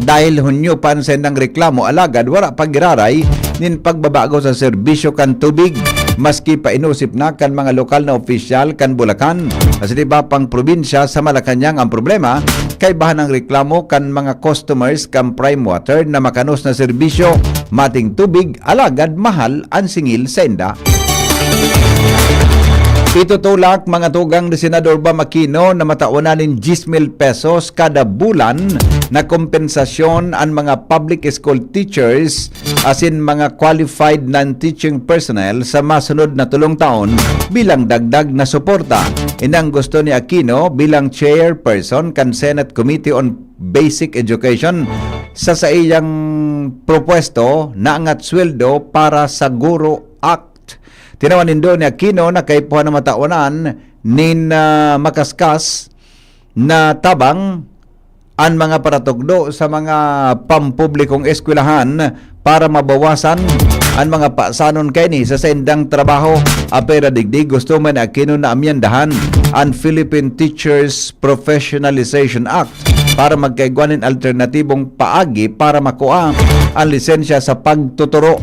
dahil hunyo pa an saindang reklamo alagad wara pa giraray nin pagbabago sa serbisyo kan tubig. Maski pa inusip na kan mga lokal na opisyal kan Bulacan asin iba pang probinsya sa Malacañang ang problema, kaibahan ang reklamo kan mga customers kan Prime Water na makanos na serbisyo, mating tubig, alagad mahal an singil sainda. Itutulak mga tugang ni Senador Bam Aquino na matawanan nin diyes mil pesos kada bulan na kompensasyon an mga public school teachers asin mga qualified non-teaching personnel sa masunod na tolong taon bilang dagdag na suporta. Inang gusto ni Aquino bilang chairperson kan Senate Committee on Basic Education sa saiyang propwesto na angat sweldo para sa guro Act. Tinawan nindo ni Aquino na kaipuhan na matawanan nin ah, makaskas na tabang an mga paratukdo sa mga pampublikong eskwelahan para mabawasan an mga pasanon kaini sa saindang trabaho. Apera digdi gusto man ni Aquino na amyendahan an Philippine Teachers Professionalization Act para magkaigwa nin alternatibong paagi para makua an lisensya sa pagtuturo.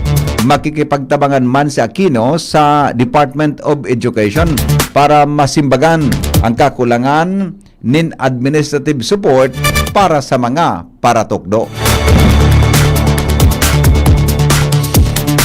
Makikipagtabangan man si Aquino sa Department of Education para masimbagan ang kakulangan nin administrative support para sa mga paratukdo.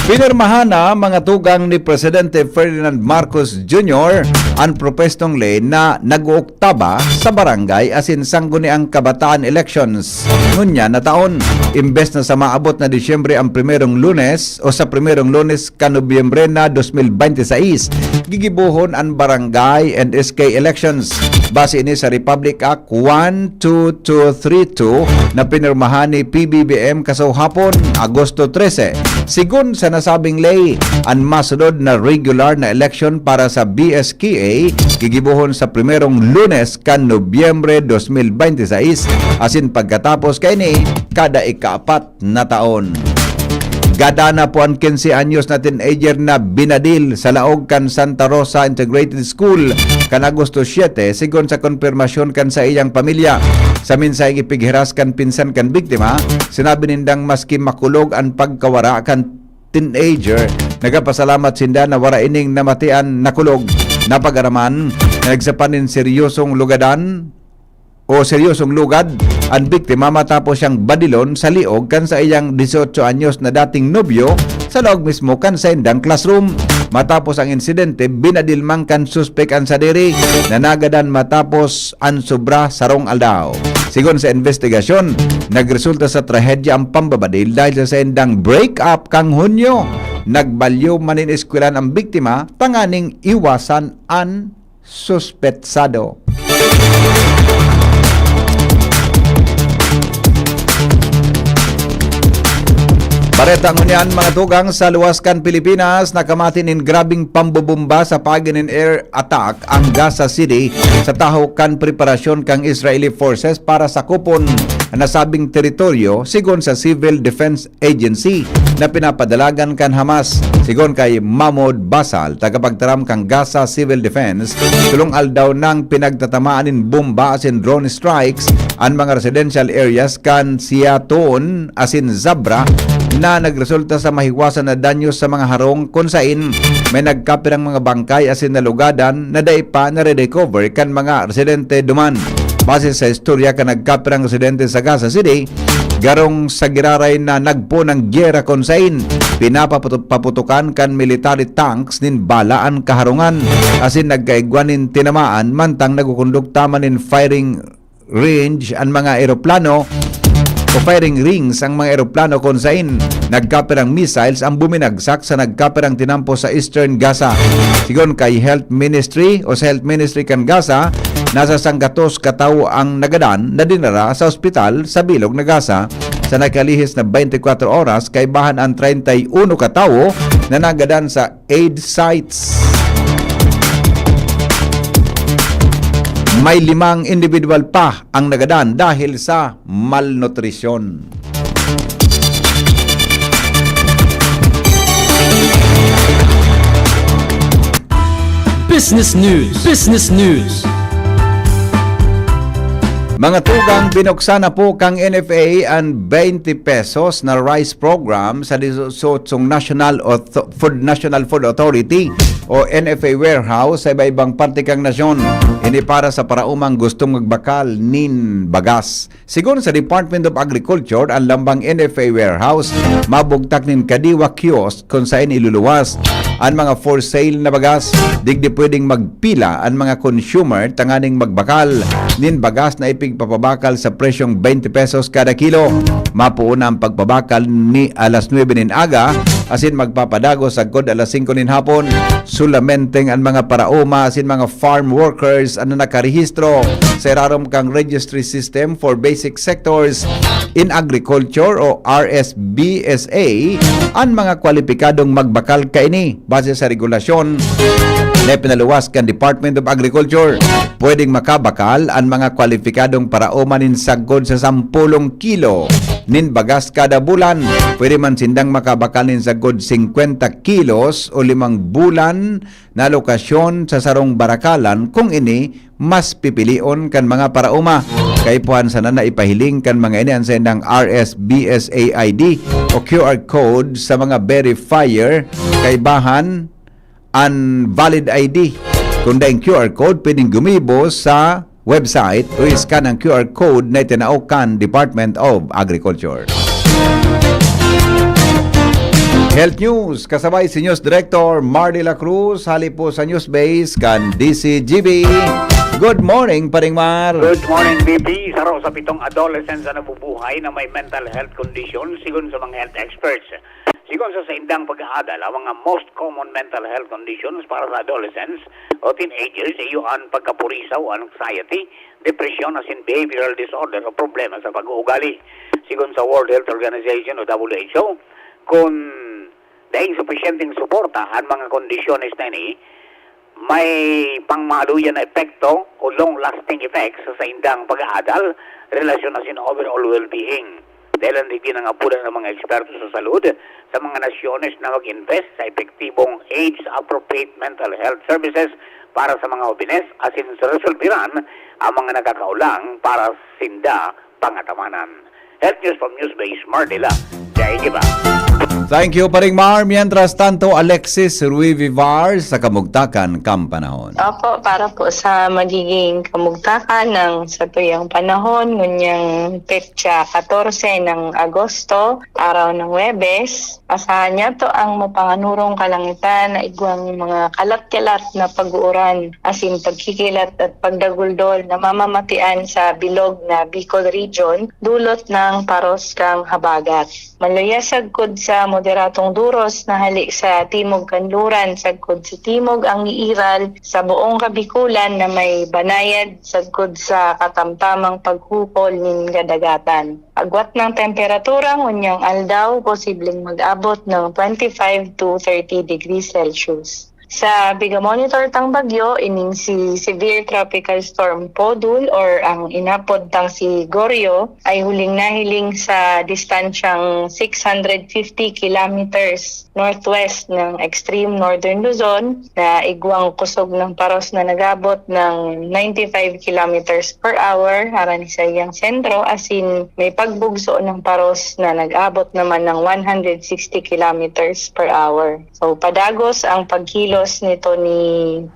Pinirmahan na mga tugang ni Presidente Ferdinand Marcos Junior an propwestong ley na nag-ooktaba sa barangay asin sangguniang kabataan elections ngunyan na taon. Imbes na sa maabot na Disyembre ang primerong Lunes o sa primerong Lunes kan Nobyembre na dos mil bente seis, gigibohon an barangay and S K elections. Base ini sa Republic Act one two two three two na pinirmahan ni P B B M kasauhapon, Agosto trese. Sigon sa nasabing ley, an masunod na regular na eleksyon para sa B S K A gigibohon sa primerong Lunes kan Nobyembre dos mil bente seis, asin pagkatapos kaini, kada ikaapat na taon. Gadana po an kinse anyos na teenager na binadil sa laog kan Santa Rosa Integrated School kan Agosto siete, sigon sa konpirmasyon kan saiyang pamilya. Sa mensaheng ipighiras kan pinsan kan biktima, sinabi nindang maski makulog an pagkawara kan teenager, nagapasalamat sinda na wara ining namatian na kulog. Napag-araman na nagsapan nin seryosong lugadan o seryosong lugad an biktima matapos siyang badilon sa liog kan saiyang dieciocho anyos na dating nobyo sa laog mismo kan saindang classroom. Matapos ang insidente, binadil man kan suspek an sadiri na nagadan matapos an sobra sarong aldaw. Sigon sa investigasyon, nagresulta sa trahedya ang pambabadil dahil sa saindang break-up kan Hunyo. Nagbalyo man nin eskwelahan ang biktima tanganing iwasan an suspetsado. Bareta ngunyan, mga tugang, sa luwas kan Pilipinas, nakamati nin grabeng pambobomba sa paagi nin air attack ang Gaza City sa tahaw kan preparasyon kan Israeli forces para sakupon an nasabing teritoryo, sigon sa Civil Defense Agency na pinapadalagan kan Hamas. Sigon kay Mahmoud Basal, tagapagtaram kan Gaza Civil Defense, tolong aldaw nang pinagtatamaan nin bomba asin drone strikes an mga residential areas kan Siaton asin Zabra, na nagresulta sa mahiwasan na danyo sa mga harong, kun sain may nagkapirang mga bangkay asin nalugadan na dai pa nare-recover kan mga residente duman. Base sa istorya kan nagkapirang residente sa Gaza City, garong sa giraray na nagpoon an gyera, kun sain pinapaputu-, paputukan kan military tanks nin bala an kaharungan, asin nagkaigwa nin tinamaan mantang nagkukundukta man nin firing range an mga eroplano o firing rings ang mga eroplano, kun sain nagkapirang missiles ang buminagsak sa nagkapirang tinampo sa Eastern Gaza. Sigon kay Health Ministry o sa Health Ministry kan Gaza, nasa sanggatos katawo ang nagadan na dinara sa ospital sa bilog na Gaza. Sa nakalihis na twenty-four oras, kaibahan ang treinta y uno katawo na nagadan sa aid sites. May limang individual pa ang nagadan dahil sa malnutrisyon. Business News. Business News. Mga tugang, binuksan na po kan N F A an twenty pesos na rice program sa disotsong National Auth-, Food, National Food Authority o N F A warehouse sa iba-ibang parte kan nasyon. Ini para sa paraomang gustong magbakal nin bagas. Sigon sa Department of Agriculture, an lambang N F A warehouse mabugtak nin kadiwa kiosk kun saen iluluwas an mga for sale na bagas. Digdi pwedeng magpila an mga consumer tanganing magbakal nin bagas na ipigpapabakal sa presyong twenty pesos kada kilo. Mapoon na an pagpabakal ni alas nuebe nin aga asin magpapadagos sagkod alas singko nin hapon. Solamenteng an mga paraoma asin mga farm workers an nakarehistro sa irarom kan Registry System for Basic Sectors in Agriculture o R S B S A an mga kwalipikadong magbakal kaini. Base sa regulasyon na ipinaluwas kan Department of Agriculture, pwedeng makabakal an mga kwalipikadong paraoma nin sagkod sa sampolong kilo nin bagas kada bulan. Pwede man sindang makabakal nin sagkod singkwenta kilos o limang bulan na lokasyon sa sarong barakalan, kung ini mas pipilion kan mga paraoma. Kaipuhan sana na ipahiling kan mga ini an saindang R S B S A I D o Q R code sa mga verifier. Kaibahan an valid I D. Kung daing Q R code, pwedeng gumibo sa website o i-scan ang Q R code na itinao kan Department of Agriculture. Health News, kasabay si News Director Mar de la Cruz, hali po sa News Base kan D C G B. Good morning, Paring Mar. Good morning, B P. Saro sa pitong adolescents na nabubuhay na may mental health condition, sigon sa mga health experts. Sigon sa saindang pag-aadal, ang mga most common mental health conditions para sa adolescents o teenagers iyo an pagkapurisaw, anxiety, depresyon, asin behavioral disorder o problema sa pag-uugali. Sigon sa World Health Organization o W H O, kun daing supisyenteng suporta an mga kondisyones na ini, may pangmahaluyan na epekto o long-lasting effects sa saindang pag-aadal, relasyon asin overall well-being. Dahil ang digdi nangapulan ang mga eksperto sa salud sa mga nasyones na mag-invest sa epektibong age-appropriate mental health services para sa mga hobines asin resolbiran ang mga nakakaulang para sinda pangatamanan. Health News from Newsbase, Mardila, Daigeba. Thank you, Paring Mar. Mientras tanto, Alexis Ruivivar sa kamugtakan kan panahon. Opo, para po sa magiging kamugtakan ng satuyang panahon, ngunyang petsa katorse ng Agosto, araw ng Huwebes, asahan niyato ang mapanganurong kalangitan na igwang mga kalat-kalat na pag-uuran, asin pagkikilat at pagdaguldol na mamamatian sa bilog na Bicol Region, dulot ng paros kan habagat. Maluya sagkod sa moderadong duros na hale sa timog kanluran, sagkod sa timog ang iiral sa buong Kabikulan na may banayad sagkod sa katamtamang paghukol nin kadagatan. Agwat ng temperatura ngunyang aldaw, posibleng mag-abot ng twenty-five to thirty degrees Celsius. Sa piga-monitor tang bagyo, ining si Severe Tropical Storm Podul or ang inapod tang si Goryo ay huling nahiling sa distansyang six hundred fifty kilometers northwest ng extreme northern Luzon, na igwang kusog ng paros na nag-abot ng ninety-five kilometers per hour harani sa iyang sentro, asin may pagbugso ng paros na nag-abot naman ng one hundred sixty kilometers per hour. So, padagos ang pagkilos nito ni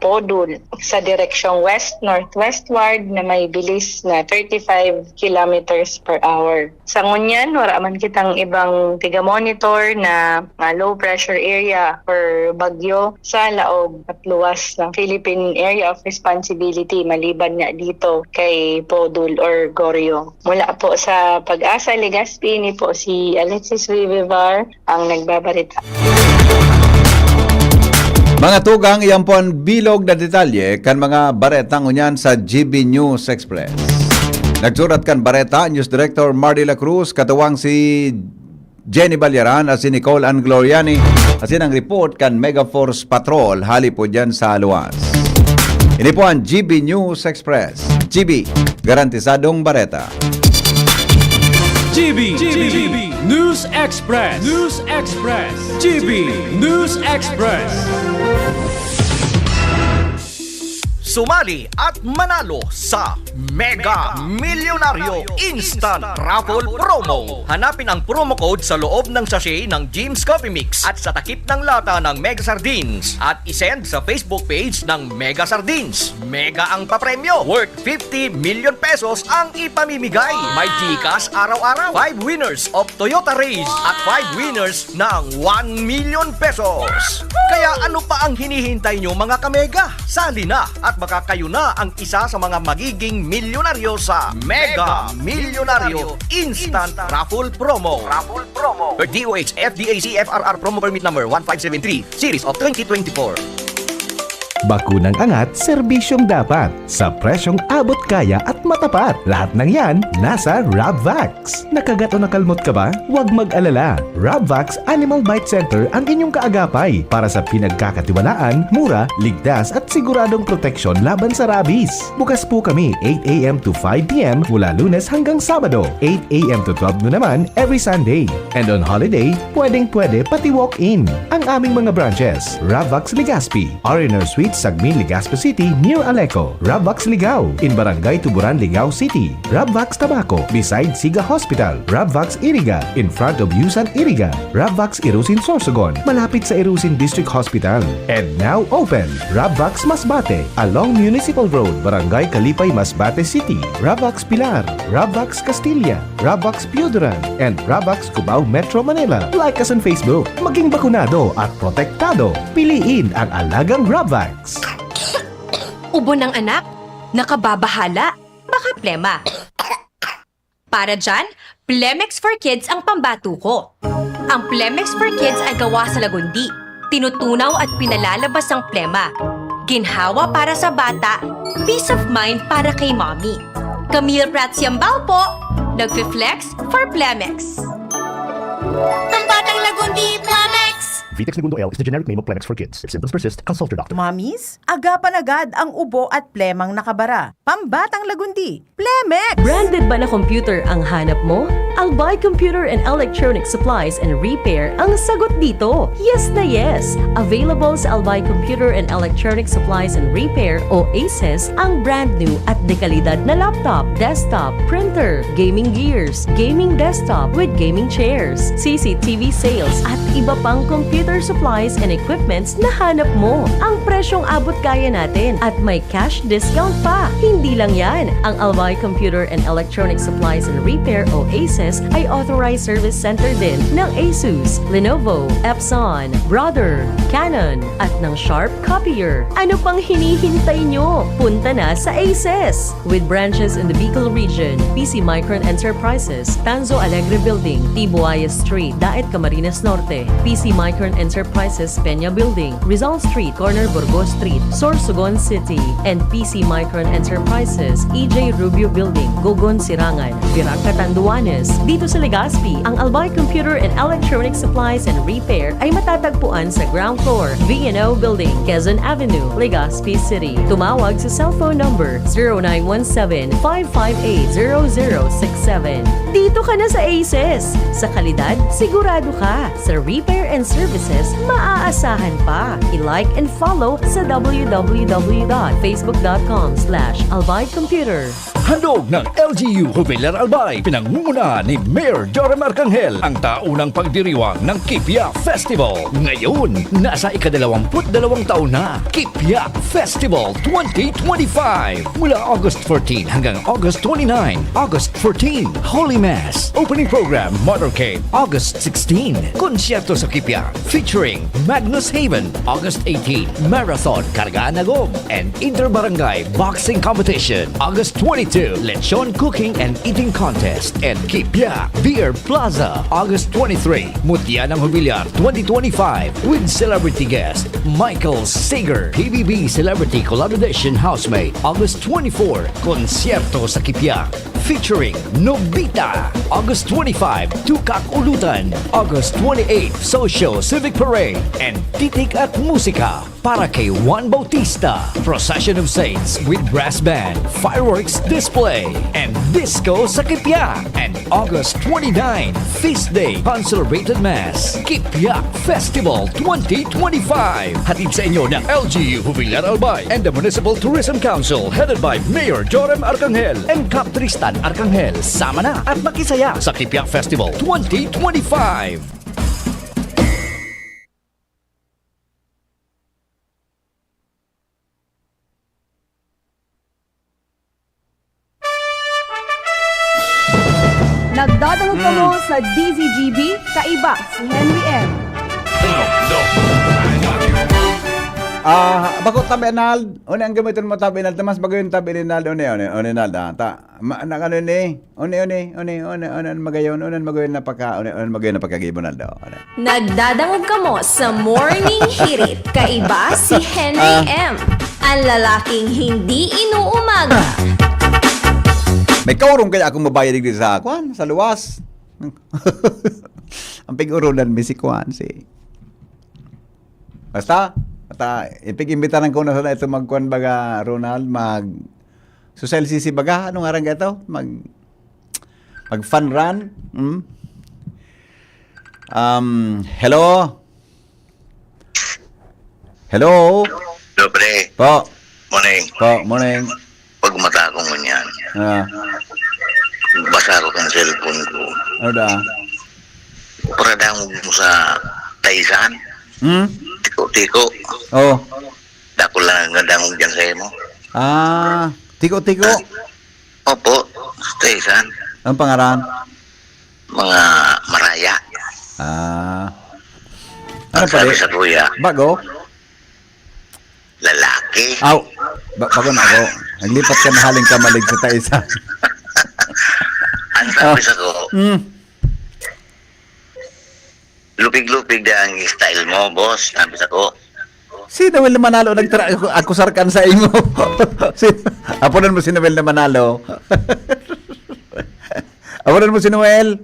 Podul sa direksyong west-northwestward na may bilis na thirty-five kilometers per hour. Sa ngunyan, wala man kitang ibang tiga-monitor na, ah, low pressure area or bagyo sa laog at luwas ng Philippine Area of Responsibility maliban nga dito kay Podul or Goryo. Mula po sa PAGASA Legazpi, ini po si Alexis Rivivar, ang nagbabarita. Mga tugang, iyan po an bilog na detalye kan mga bareta ngunyan sa G B News Express. Nagsurat kan bareta, News Director Mardy La Cruz, katuwang si Jenny Ballaran asin Nicole Angloriani, asin ang report kan Megaforce Patrol hali po diyan sa luwas. Ini po an G B News Express. G B, garantisadong bareta. G B, G B, News Express, News Express, G B News Express. Sumali at manalo sa Mega Milyonaryo Instant Raffle Promo. Hanapin ang promo code sa loob ng sachet ng Jim's Coffee Mix at sa takip ng lata ng Mega Sardines at isend sa Facebook page ng Mega Sardines. Mega ang papremyo, worth fifty million pesos ang ipamimigay. May GCash araw-araw, five winners of Toyota Raize at five winners ng one million pesos. Kaya ano pa ang hinihintay nyo, mga kamega? Sali na at baka kayo na ang isa sa mga magiging milyonaryo sa Mega Milyonaryo Instant Raffle Promo. Raffle Promo. Per D O H, F D A C, F R R Promo Permit Number one five seven three, Series of twenty twenty-four. Bakunang angat, serbisyong dapat, sa presyong abot kaya at matapat. Lahat ng yan nasa Rabvax. Nakagat o nakalmot ka ba? Huwag mag-alala. Rabvax Animal Bite Center ang inyong kaagapay para sa pinagkakatiwalaan, mura, ligtas at siguradong proteksyon laban sa rabies. Bukas po kami eight a m to five p m mula Lunes hanggang Sabado, eight a m to twelve noon naman every Sunday. And on holiday, pwedeng-pwede pati walk-in. Ang aming mga branches, Rabvax Legazpi, R and R Suites, Sagmin, Legazpi City, near Aleco, Rabvax Ligao, in Barangay Tuburan, Ligao City, Rabvax Tabaco, beside Siga Hospital, Rabvax Iriga, in front of Yusan Iriga, Rabvax Irusin Sorsogon, malapit sa Irusin District Hospital. And now open, Rabvax Masbate, along Municipal Road, Barangay Kalipay, Masbate City, Rabvax Pilar, Rabvax Castilla, Rabvax Pioduran, and Rabvax Cubao, Metro Manila. Like us on Facebook. Maging bakunado at protektado. Piliin ang alagang Rabvax. Ubo ng anak? Nakababahala? Baka plema. Para dyan, Plemex for Kids ang pambato ko. Ang Plemex for Kids ay gawa sa lagundi. Tinutunaw at pinalalabas ang plema. Ginhawa para sa bata, peace of mind para kay mommy. Camille Prats Yambao po, nagfi-flex for Plemex. Pambatang lagundi, Plemex! Pitex Negundo L is the generic name of Plemex for kids. If symptoms persist, consult your doctor. Mommies, agapan agad ang ubo at plemang nakabara. Pambatang lagundi, Plemex! Branded ba na computer ang hanap mo? Albay Computer and Electronic Supplies and Repair ang sagot dito. Yes na yes! Available sa Albay Computer and Electronic Supplies and Repair o ACES ang brand new at dekalidad na laptop, desktop, printer, gaming gears, gaming desktop with gaming chairs, C C T V sales at iba pang computer supplies and equipments na hanap mo. Ang presyong abot kaya natin at may cash discount pa. Hindi lang yan, ang Albay Computer and Electronic Supplies and Repair o ACES ay authorized service center din ng Asus, Lenovo, Epson, Brother, Canon, at ng Sharp Copier. Ano pang hinihintay nyo? Punta na sa ACES! With branches in the Bicol region, P C Micron Enterprises, Tanzo Alegre Building, Tibuaya Street, Daet, Camarines Norte, P C Micron Enterprises, Peña Building, Rizal Street, corner Burgos Street, Sorsogon City, and P C Micron Enterprises, E J Rubio Building, Gogon, Sirangan, Virac, Catanduanes. Dito sa Legazpi, ang Albay Computer and Electronic Supplies and Repair ay matatagpuan sa ground floor, V and O Building, Quezon Avenue, Legazpi City. Tumawag sa cellphone number zero nine one seven, five five eight, zero zero six seven. Dito ka na sa ACES! Sa kalidad, sigurado ka! Sa repair and services, maaasahan pa! I-like and follow sa w w w dot facebook dot com slash albay computer. Handog ng L G U Jubilar Albay, pinangungunahan ni Mayor Joram Arcangel, ang taunang pagdiriwang ng Kipia Festival. Ngayon, nasa ikadalawamput dalawang taon na, Kipia Festival twenty twenty-five. Mula August fourteen hanggang August twenty-nine, August fourteen, Holy Mass, opening program, motorcade, August sixteen, konsyerto sa Kipia, featuring Magnus Haven, August eighteen, Marathon, Kargaan Agom, and Inter-Barangay Boxing Competition, August twenty-two, Lechon Cooking and Eating Contest, and Kipia Beer Plaza, August twenty-three, Mutya ng Jubilar twenty twenty-five, with celebrity guest Michael Sager, P B B Celebrity Collaboration Housemate, August twenty-four, Konsyerto sa Kipia, featuring Nobita, August twenty-five, Tukak Ulutan, August twenty-eight, Socio Civic Parade, and Titik at Musika para kay Juan Bautista, Procession of Saints with brass band, fireworks display, and disco sa Kipia. And August twenty-nine, Feast Day, Consecrated Mass, Kipia Festival twenty twenty-five. Hatid sa inyo ng L G U Jubilar Albay and the Municipal Tourism Council, headed by Mayor Joram Arcangel and Cap Tristan Arcangel. Sama na at makisaya sa Kipia Festival twenty twenty-five. Nagdadangog kamo sa D Z G B, kaiba si Henry M. Ah, bako, Tabi Anald. Uni ang gamiton mo, Tabi Anald. Mas bagayon, Tabi Anald. Uni, uni, uni, Anald, ah. Ta, ma, na, ano ni? Uni, uni, uni, uni, uni, magayon, uni, magayon na pagka, uni, uni, magayon na pagkagibo, Anald, oh. Uni. Nagdadangog kamo sa Morning Hirit. Kaiba si Henry Ah. M. Ang lalaking hindi inuumaga. May kaurong kaya akong mabayad digdi sa, kwan, sa luwas. Ang pig-urulan mi si kwan, si Basta, basta, ipig-imbitaran ko na sana ito magkuan baga, Ronald, mag social C C baga, anong ngaran ka ito? Mag, mag fun run? Hmm? Um, hello? Hello? Hello, pre. Po. Morning. Po, morning. Pag mata ko ngunyan, Ah. basa ko kan cellphone ko. Ano da? Para dangog mo sa taisan. Hmm? Tiko-tiko. Oh. Dako lang ang dangog dyan sa imo. Ah, tiko-tiko? Opo, sa taisan. Ang pangaran? Mga maraya. Ah. Ano Ang sabi pala? Sa kuya, Bago? Lalaki. Aw, ba, bago na ako. Naglipat ka na haling kamalig sa taisan. Ang sabi Ah. sa ko, Mm. lupig-lupig na ang style mo, boss. Sabi sa ko, Si Noel na Manalo nagtra-, ako, ako sarkan sa imo. Si, apunan mo si Noel na Manalo. Apunan mo si Noel.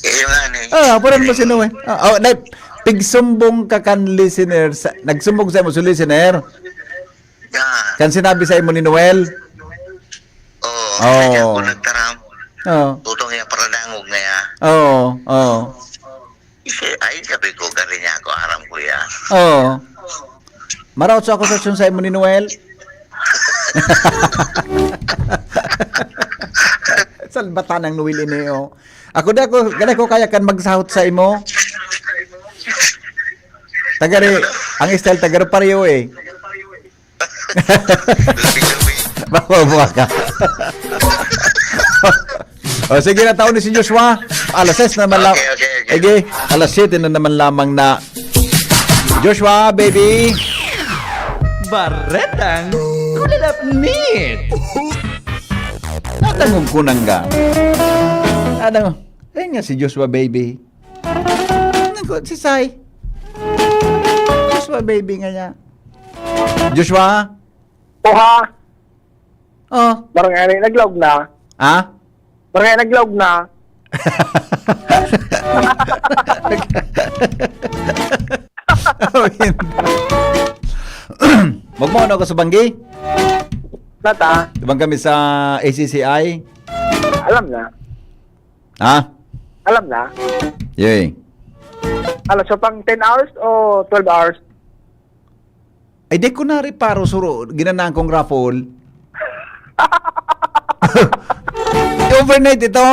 Eh, yung ano eh. Ah, apunan mo si Noel. Ah, oh, dai, Pigsumbong ka kan listener, sa, nagsumbong sa imo si listener? Yan. Kan sinabi sa imo ni Noel? Oo, Oo. Kaya ako nagtaram. Oo. Tutong niya para dangog na ya. Oo, oo. Kasi, ay, sabi ko, gari niya ako, aram ko ya. Oo. Maraot sa akusasyon sa imo ni Noel? Salbatan ang Noel ini, oh. Ako di ako, gani ko kaya kan magsahot sa imo. Tagari, ang style tagari pareho eh. Bawa-bawa ka. O, sige na, taon ni si Joshua. Alas sais na naman la-, Okay, okay, okay. Sige, alas siyete na naman lamang na. Joshua, baby. Baretang kulalapnit. Natangog ko nang ga. Ano? Ayun nga si Joshua, baby. Nako, si Sai. Joshua, baby nga niya. Joshua? Oha! Oh. Barangay, naglaog na. Ha? Barangay, naglaog na. Magmano ka sa banggi? Nata. Ibang kami sa A C C I. Alam na. Ha? Alam na. Yay. Alam, so pang ten hours o twelve hours? Ay, di ko na reparo, suro, ginanaan kong raffle. Overnight ito.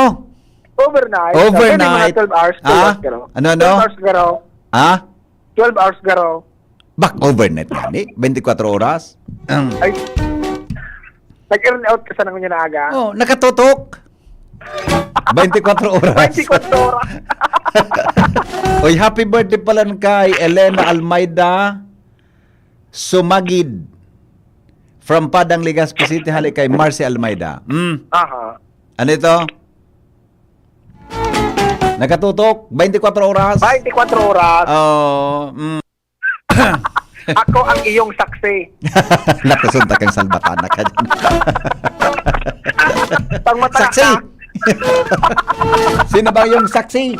Overnight. Overnight. So, pwede mga twelve hours, twelve Ha? hours garo. Ano, ano? Twelve hours garo. Ha? Twelve hours garo. Bak, overnight gani? Twenty-four oras? Um. Ay. Nag-earn out ka sa nang na aga? Oh, nakatutok. Twenty-four oras. Twenty-four oras. Oy, happy birthday pala kay Elena Almeida Sumagid from Padang, Legazpi City, hali kay Marcy Almeida. Hmm. Aha. Ano ito? Nakatutok, twenty-four oras. Twenty-four oras. Oo, mm. Ako ang iyong saksi. Nakusunta kang salbatan na ka dyan. Pang mata Saksi! ka. Sino ba yung saksi?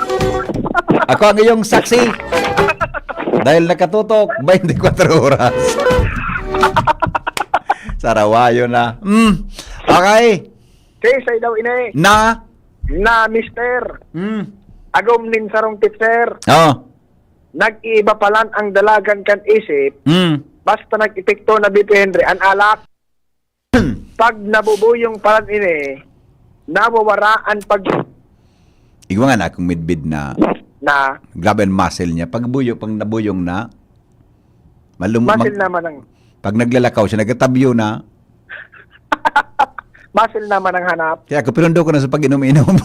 Ako ang iyong saksi. Dahil nakatutok, twenty-four oras. Sarawayo na. Mm. Okay. Say, say daw ini. Na? Na, mister. Mm. Agom nin sarong teacher. Oh. Nag-iiba palan ang dalagan kan isip, Mm. basta nag-epekto na B P Henry an alak. Pag nabubuyong palan ini, nawawara an pag- Igwa nga na akong midbid na Na? Grabe ang muscle niya. Pag buyo, pag nabuyong na, malum- Muscle mag- naman ang Pag naglalakaw siya, nagtatabyo na. Muscle naman ang hanap. Kaya ako, pinundo ko na sa pag-inom-inom.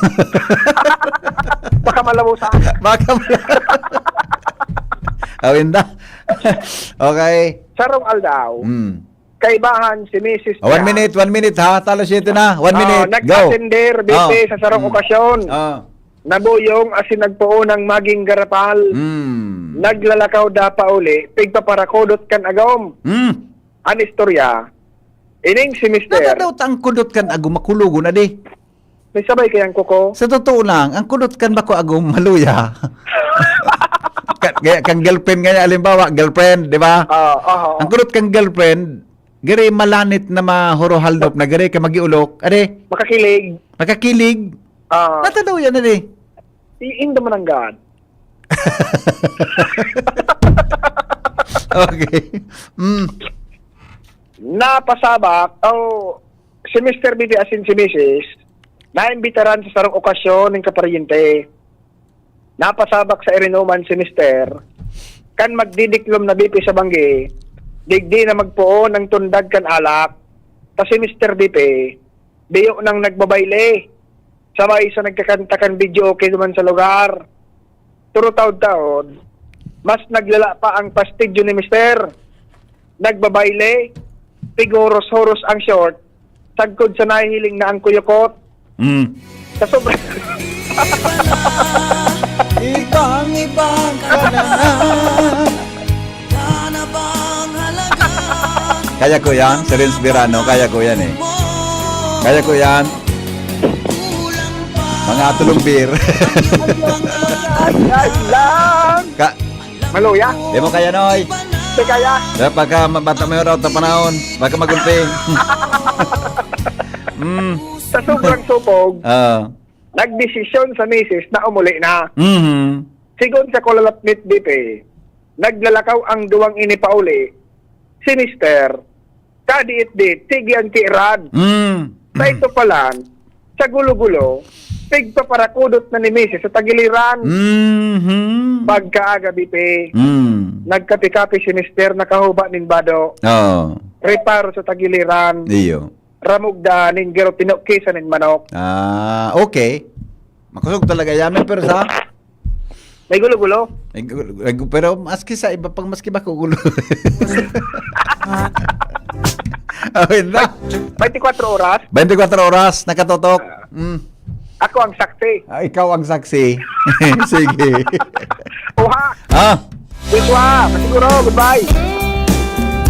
Baka malabusan. Baka mal- Awin da. Okay. Sarong aldaw, Mm. kaibahan si Misis Oh, one Jazz. minute, one minute ha. Talo siyete na. One Ah, minute. Go. nag-attender, B P, Oh. sa sarong Mm. okasyon. Oh. Nabuyong asin nagpoon ng maging garapal. Mm. Naglalakaw da pauli, pigpaparakodot kan agom. Mm. An istorya, ining si Mister. Nadadaw ta ang kudot kan agom, makulogon na di. May sabay kayang kuko? Sa totoo lang, ang kudot kan bako agom, maluya. Ka-, kaya kang girlfriend nga niya, halimbawa, girlfriend, di ba? Oo, oo. Ang kudot kang girlfriend, gari malanit na mahuruhaldop na gari ka magiulok. Ade? Makakilig. Makakilig. Ah. Natadaw yan, ade? I-, in the mananggan. Okay. Mm. Napasabak, oh, si Mister B P asin si Misis, naimbitaran sa sarong okasyon ning kaparyente. Napasabak sa irinuman si Mister, kan magdidiklom na B P sa banggi, digdi na magpoon ang tundag kan alak. Ta si Mister B P, biyo nang nagbabayle. Sabay sa nagkakanta kan videoke duman sa lugar. Pero taod-taod, mas naglala pa ang pastidyo ni Mister. Nagbabayle, tighoros-horos ang short, sagkod sa nahihiling na ang kuyukot. Mm. Sa sobra- Ibang-iba ka na. Kaya ko yan, si Renz Verano, kaya ko yan eh. Kaya ko yan. Mga tulong beer. Ay, ay lang. Ka- Maluya? Di mo kaya, Noy? Di kaya? Kaya pagka ma-, bata mo yung raot na panahon, baka magulpi. Mm. Sa sobrang supog, Ah. nagdesisyon sa misis na umuli na. Mhm. Sigon sa Kulalatmit D P, naglalakaw ang duwang ini pauli, si Mister, kadiit-dit, tigyan ki Rad. Mm. Sa ito pa lang, sa gulo-gulo, pigpaparakudot na ni misis sa tagiliran. Mhm. Pagkaaga, Bipe, Mm. nagkape-kape si Mister, nakahuba nin bado. Oo. Reparo sa tagiliran. Iyo. Ramugda nin garo, tinukisan nin manok. Ah, okay. Makusog talaga yan, pero sa May gulo-gulo. Ay, gu-, ay, gu-, pero maski sa iba pang maski ba ko gulo. Okay na. Twenty-four oras. Twenty-four oras, nakatutok. Ah. Mm. Ako ang saksi. Ah, ikaw ang saksi. Sige. Oha. Ah. Joshua, masiguro, goodbye.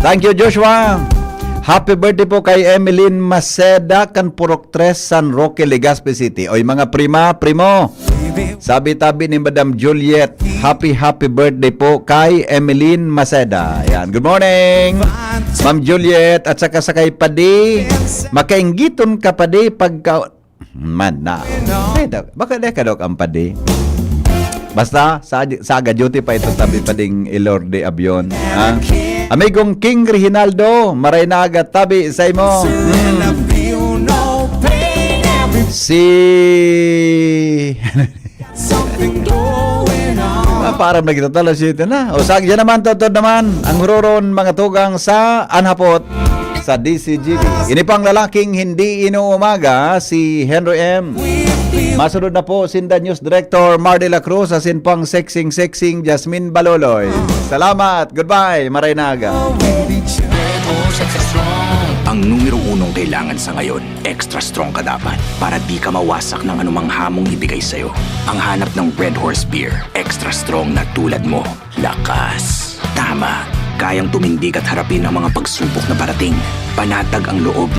Thank you, Joshua. Happy birthday po kay Emeline Maceda, kan Purok Tres, San Roque, Legazpi City. Oy, mga prima, primo. Sabi tabi ni Madam Juliet, happy, happy birthday po kay Emeline Maceda. Yan. Good morning, Ma'am Juliet, at saka sa kay Padi. Makainggiton ka, Padi, pagka, man na. Ay, da-, baka di ka, Dok, ang Padi. Basta, sa, sa aga duty pa ito, tabi pa ding Ilor de Avion. Ha? Amigong King Reginaldo, maray na aga, tabi sa imo. Hmm. Si Ah, parang nagtatalo siya ito na. O, sa, yan naman, totoo naman. Ang huroron, mga tugang sa Anhapot, sa D C G B. Ini pang lalaking hindi inuumaga, si Henry M. Masunod na po, sinda News Director Mar de la Cruz, asin pang sexing-sexing Jasmine Baloloy. Salamat. Goodbye. Maray na aga. Ang numero unong kailangan sa ngayon, extra strong ka dapat para di ka mawasak ng anumang hamong ibigay sa'yo. Ang hanap ng Red Horse Beer, extra strong na tulad mo. Lakas. Tama. Kayang tumindig at harapin ang mga pagsubok na parating. Panatag ang loob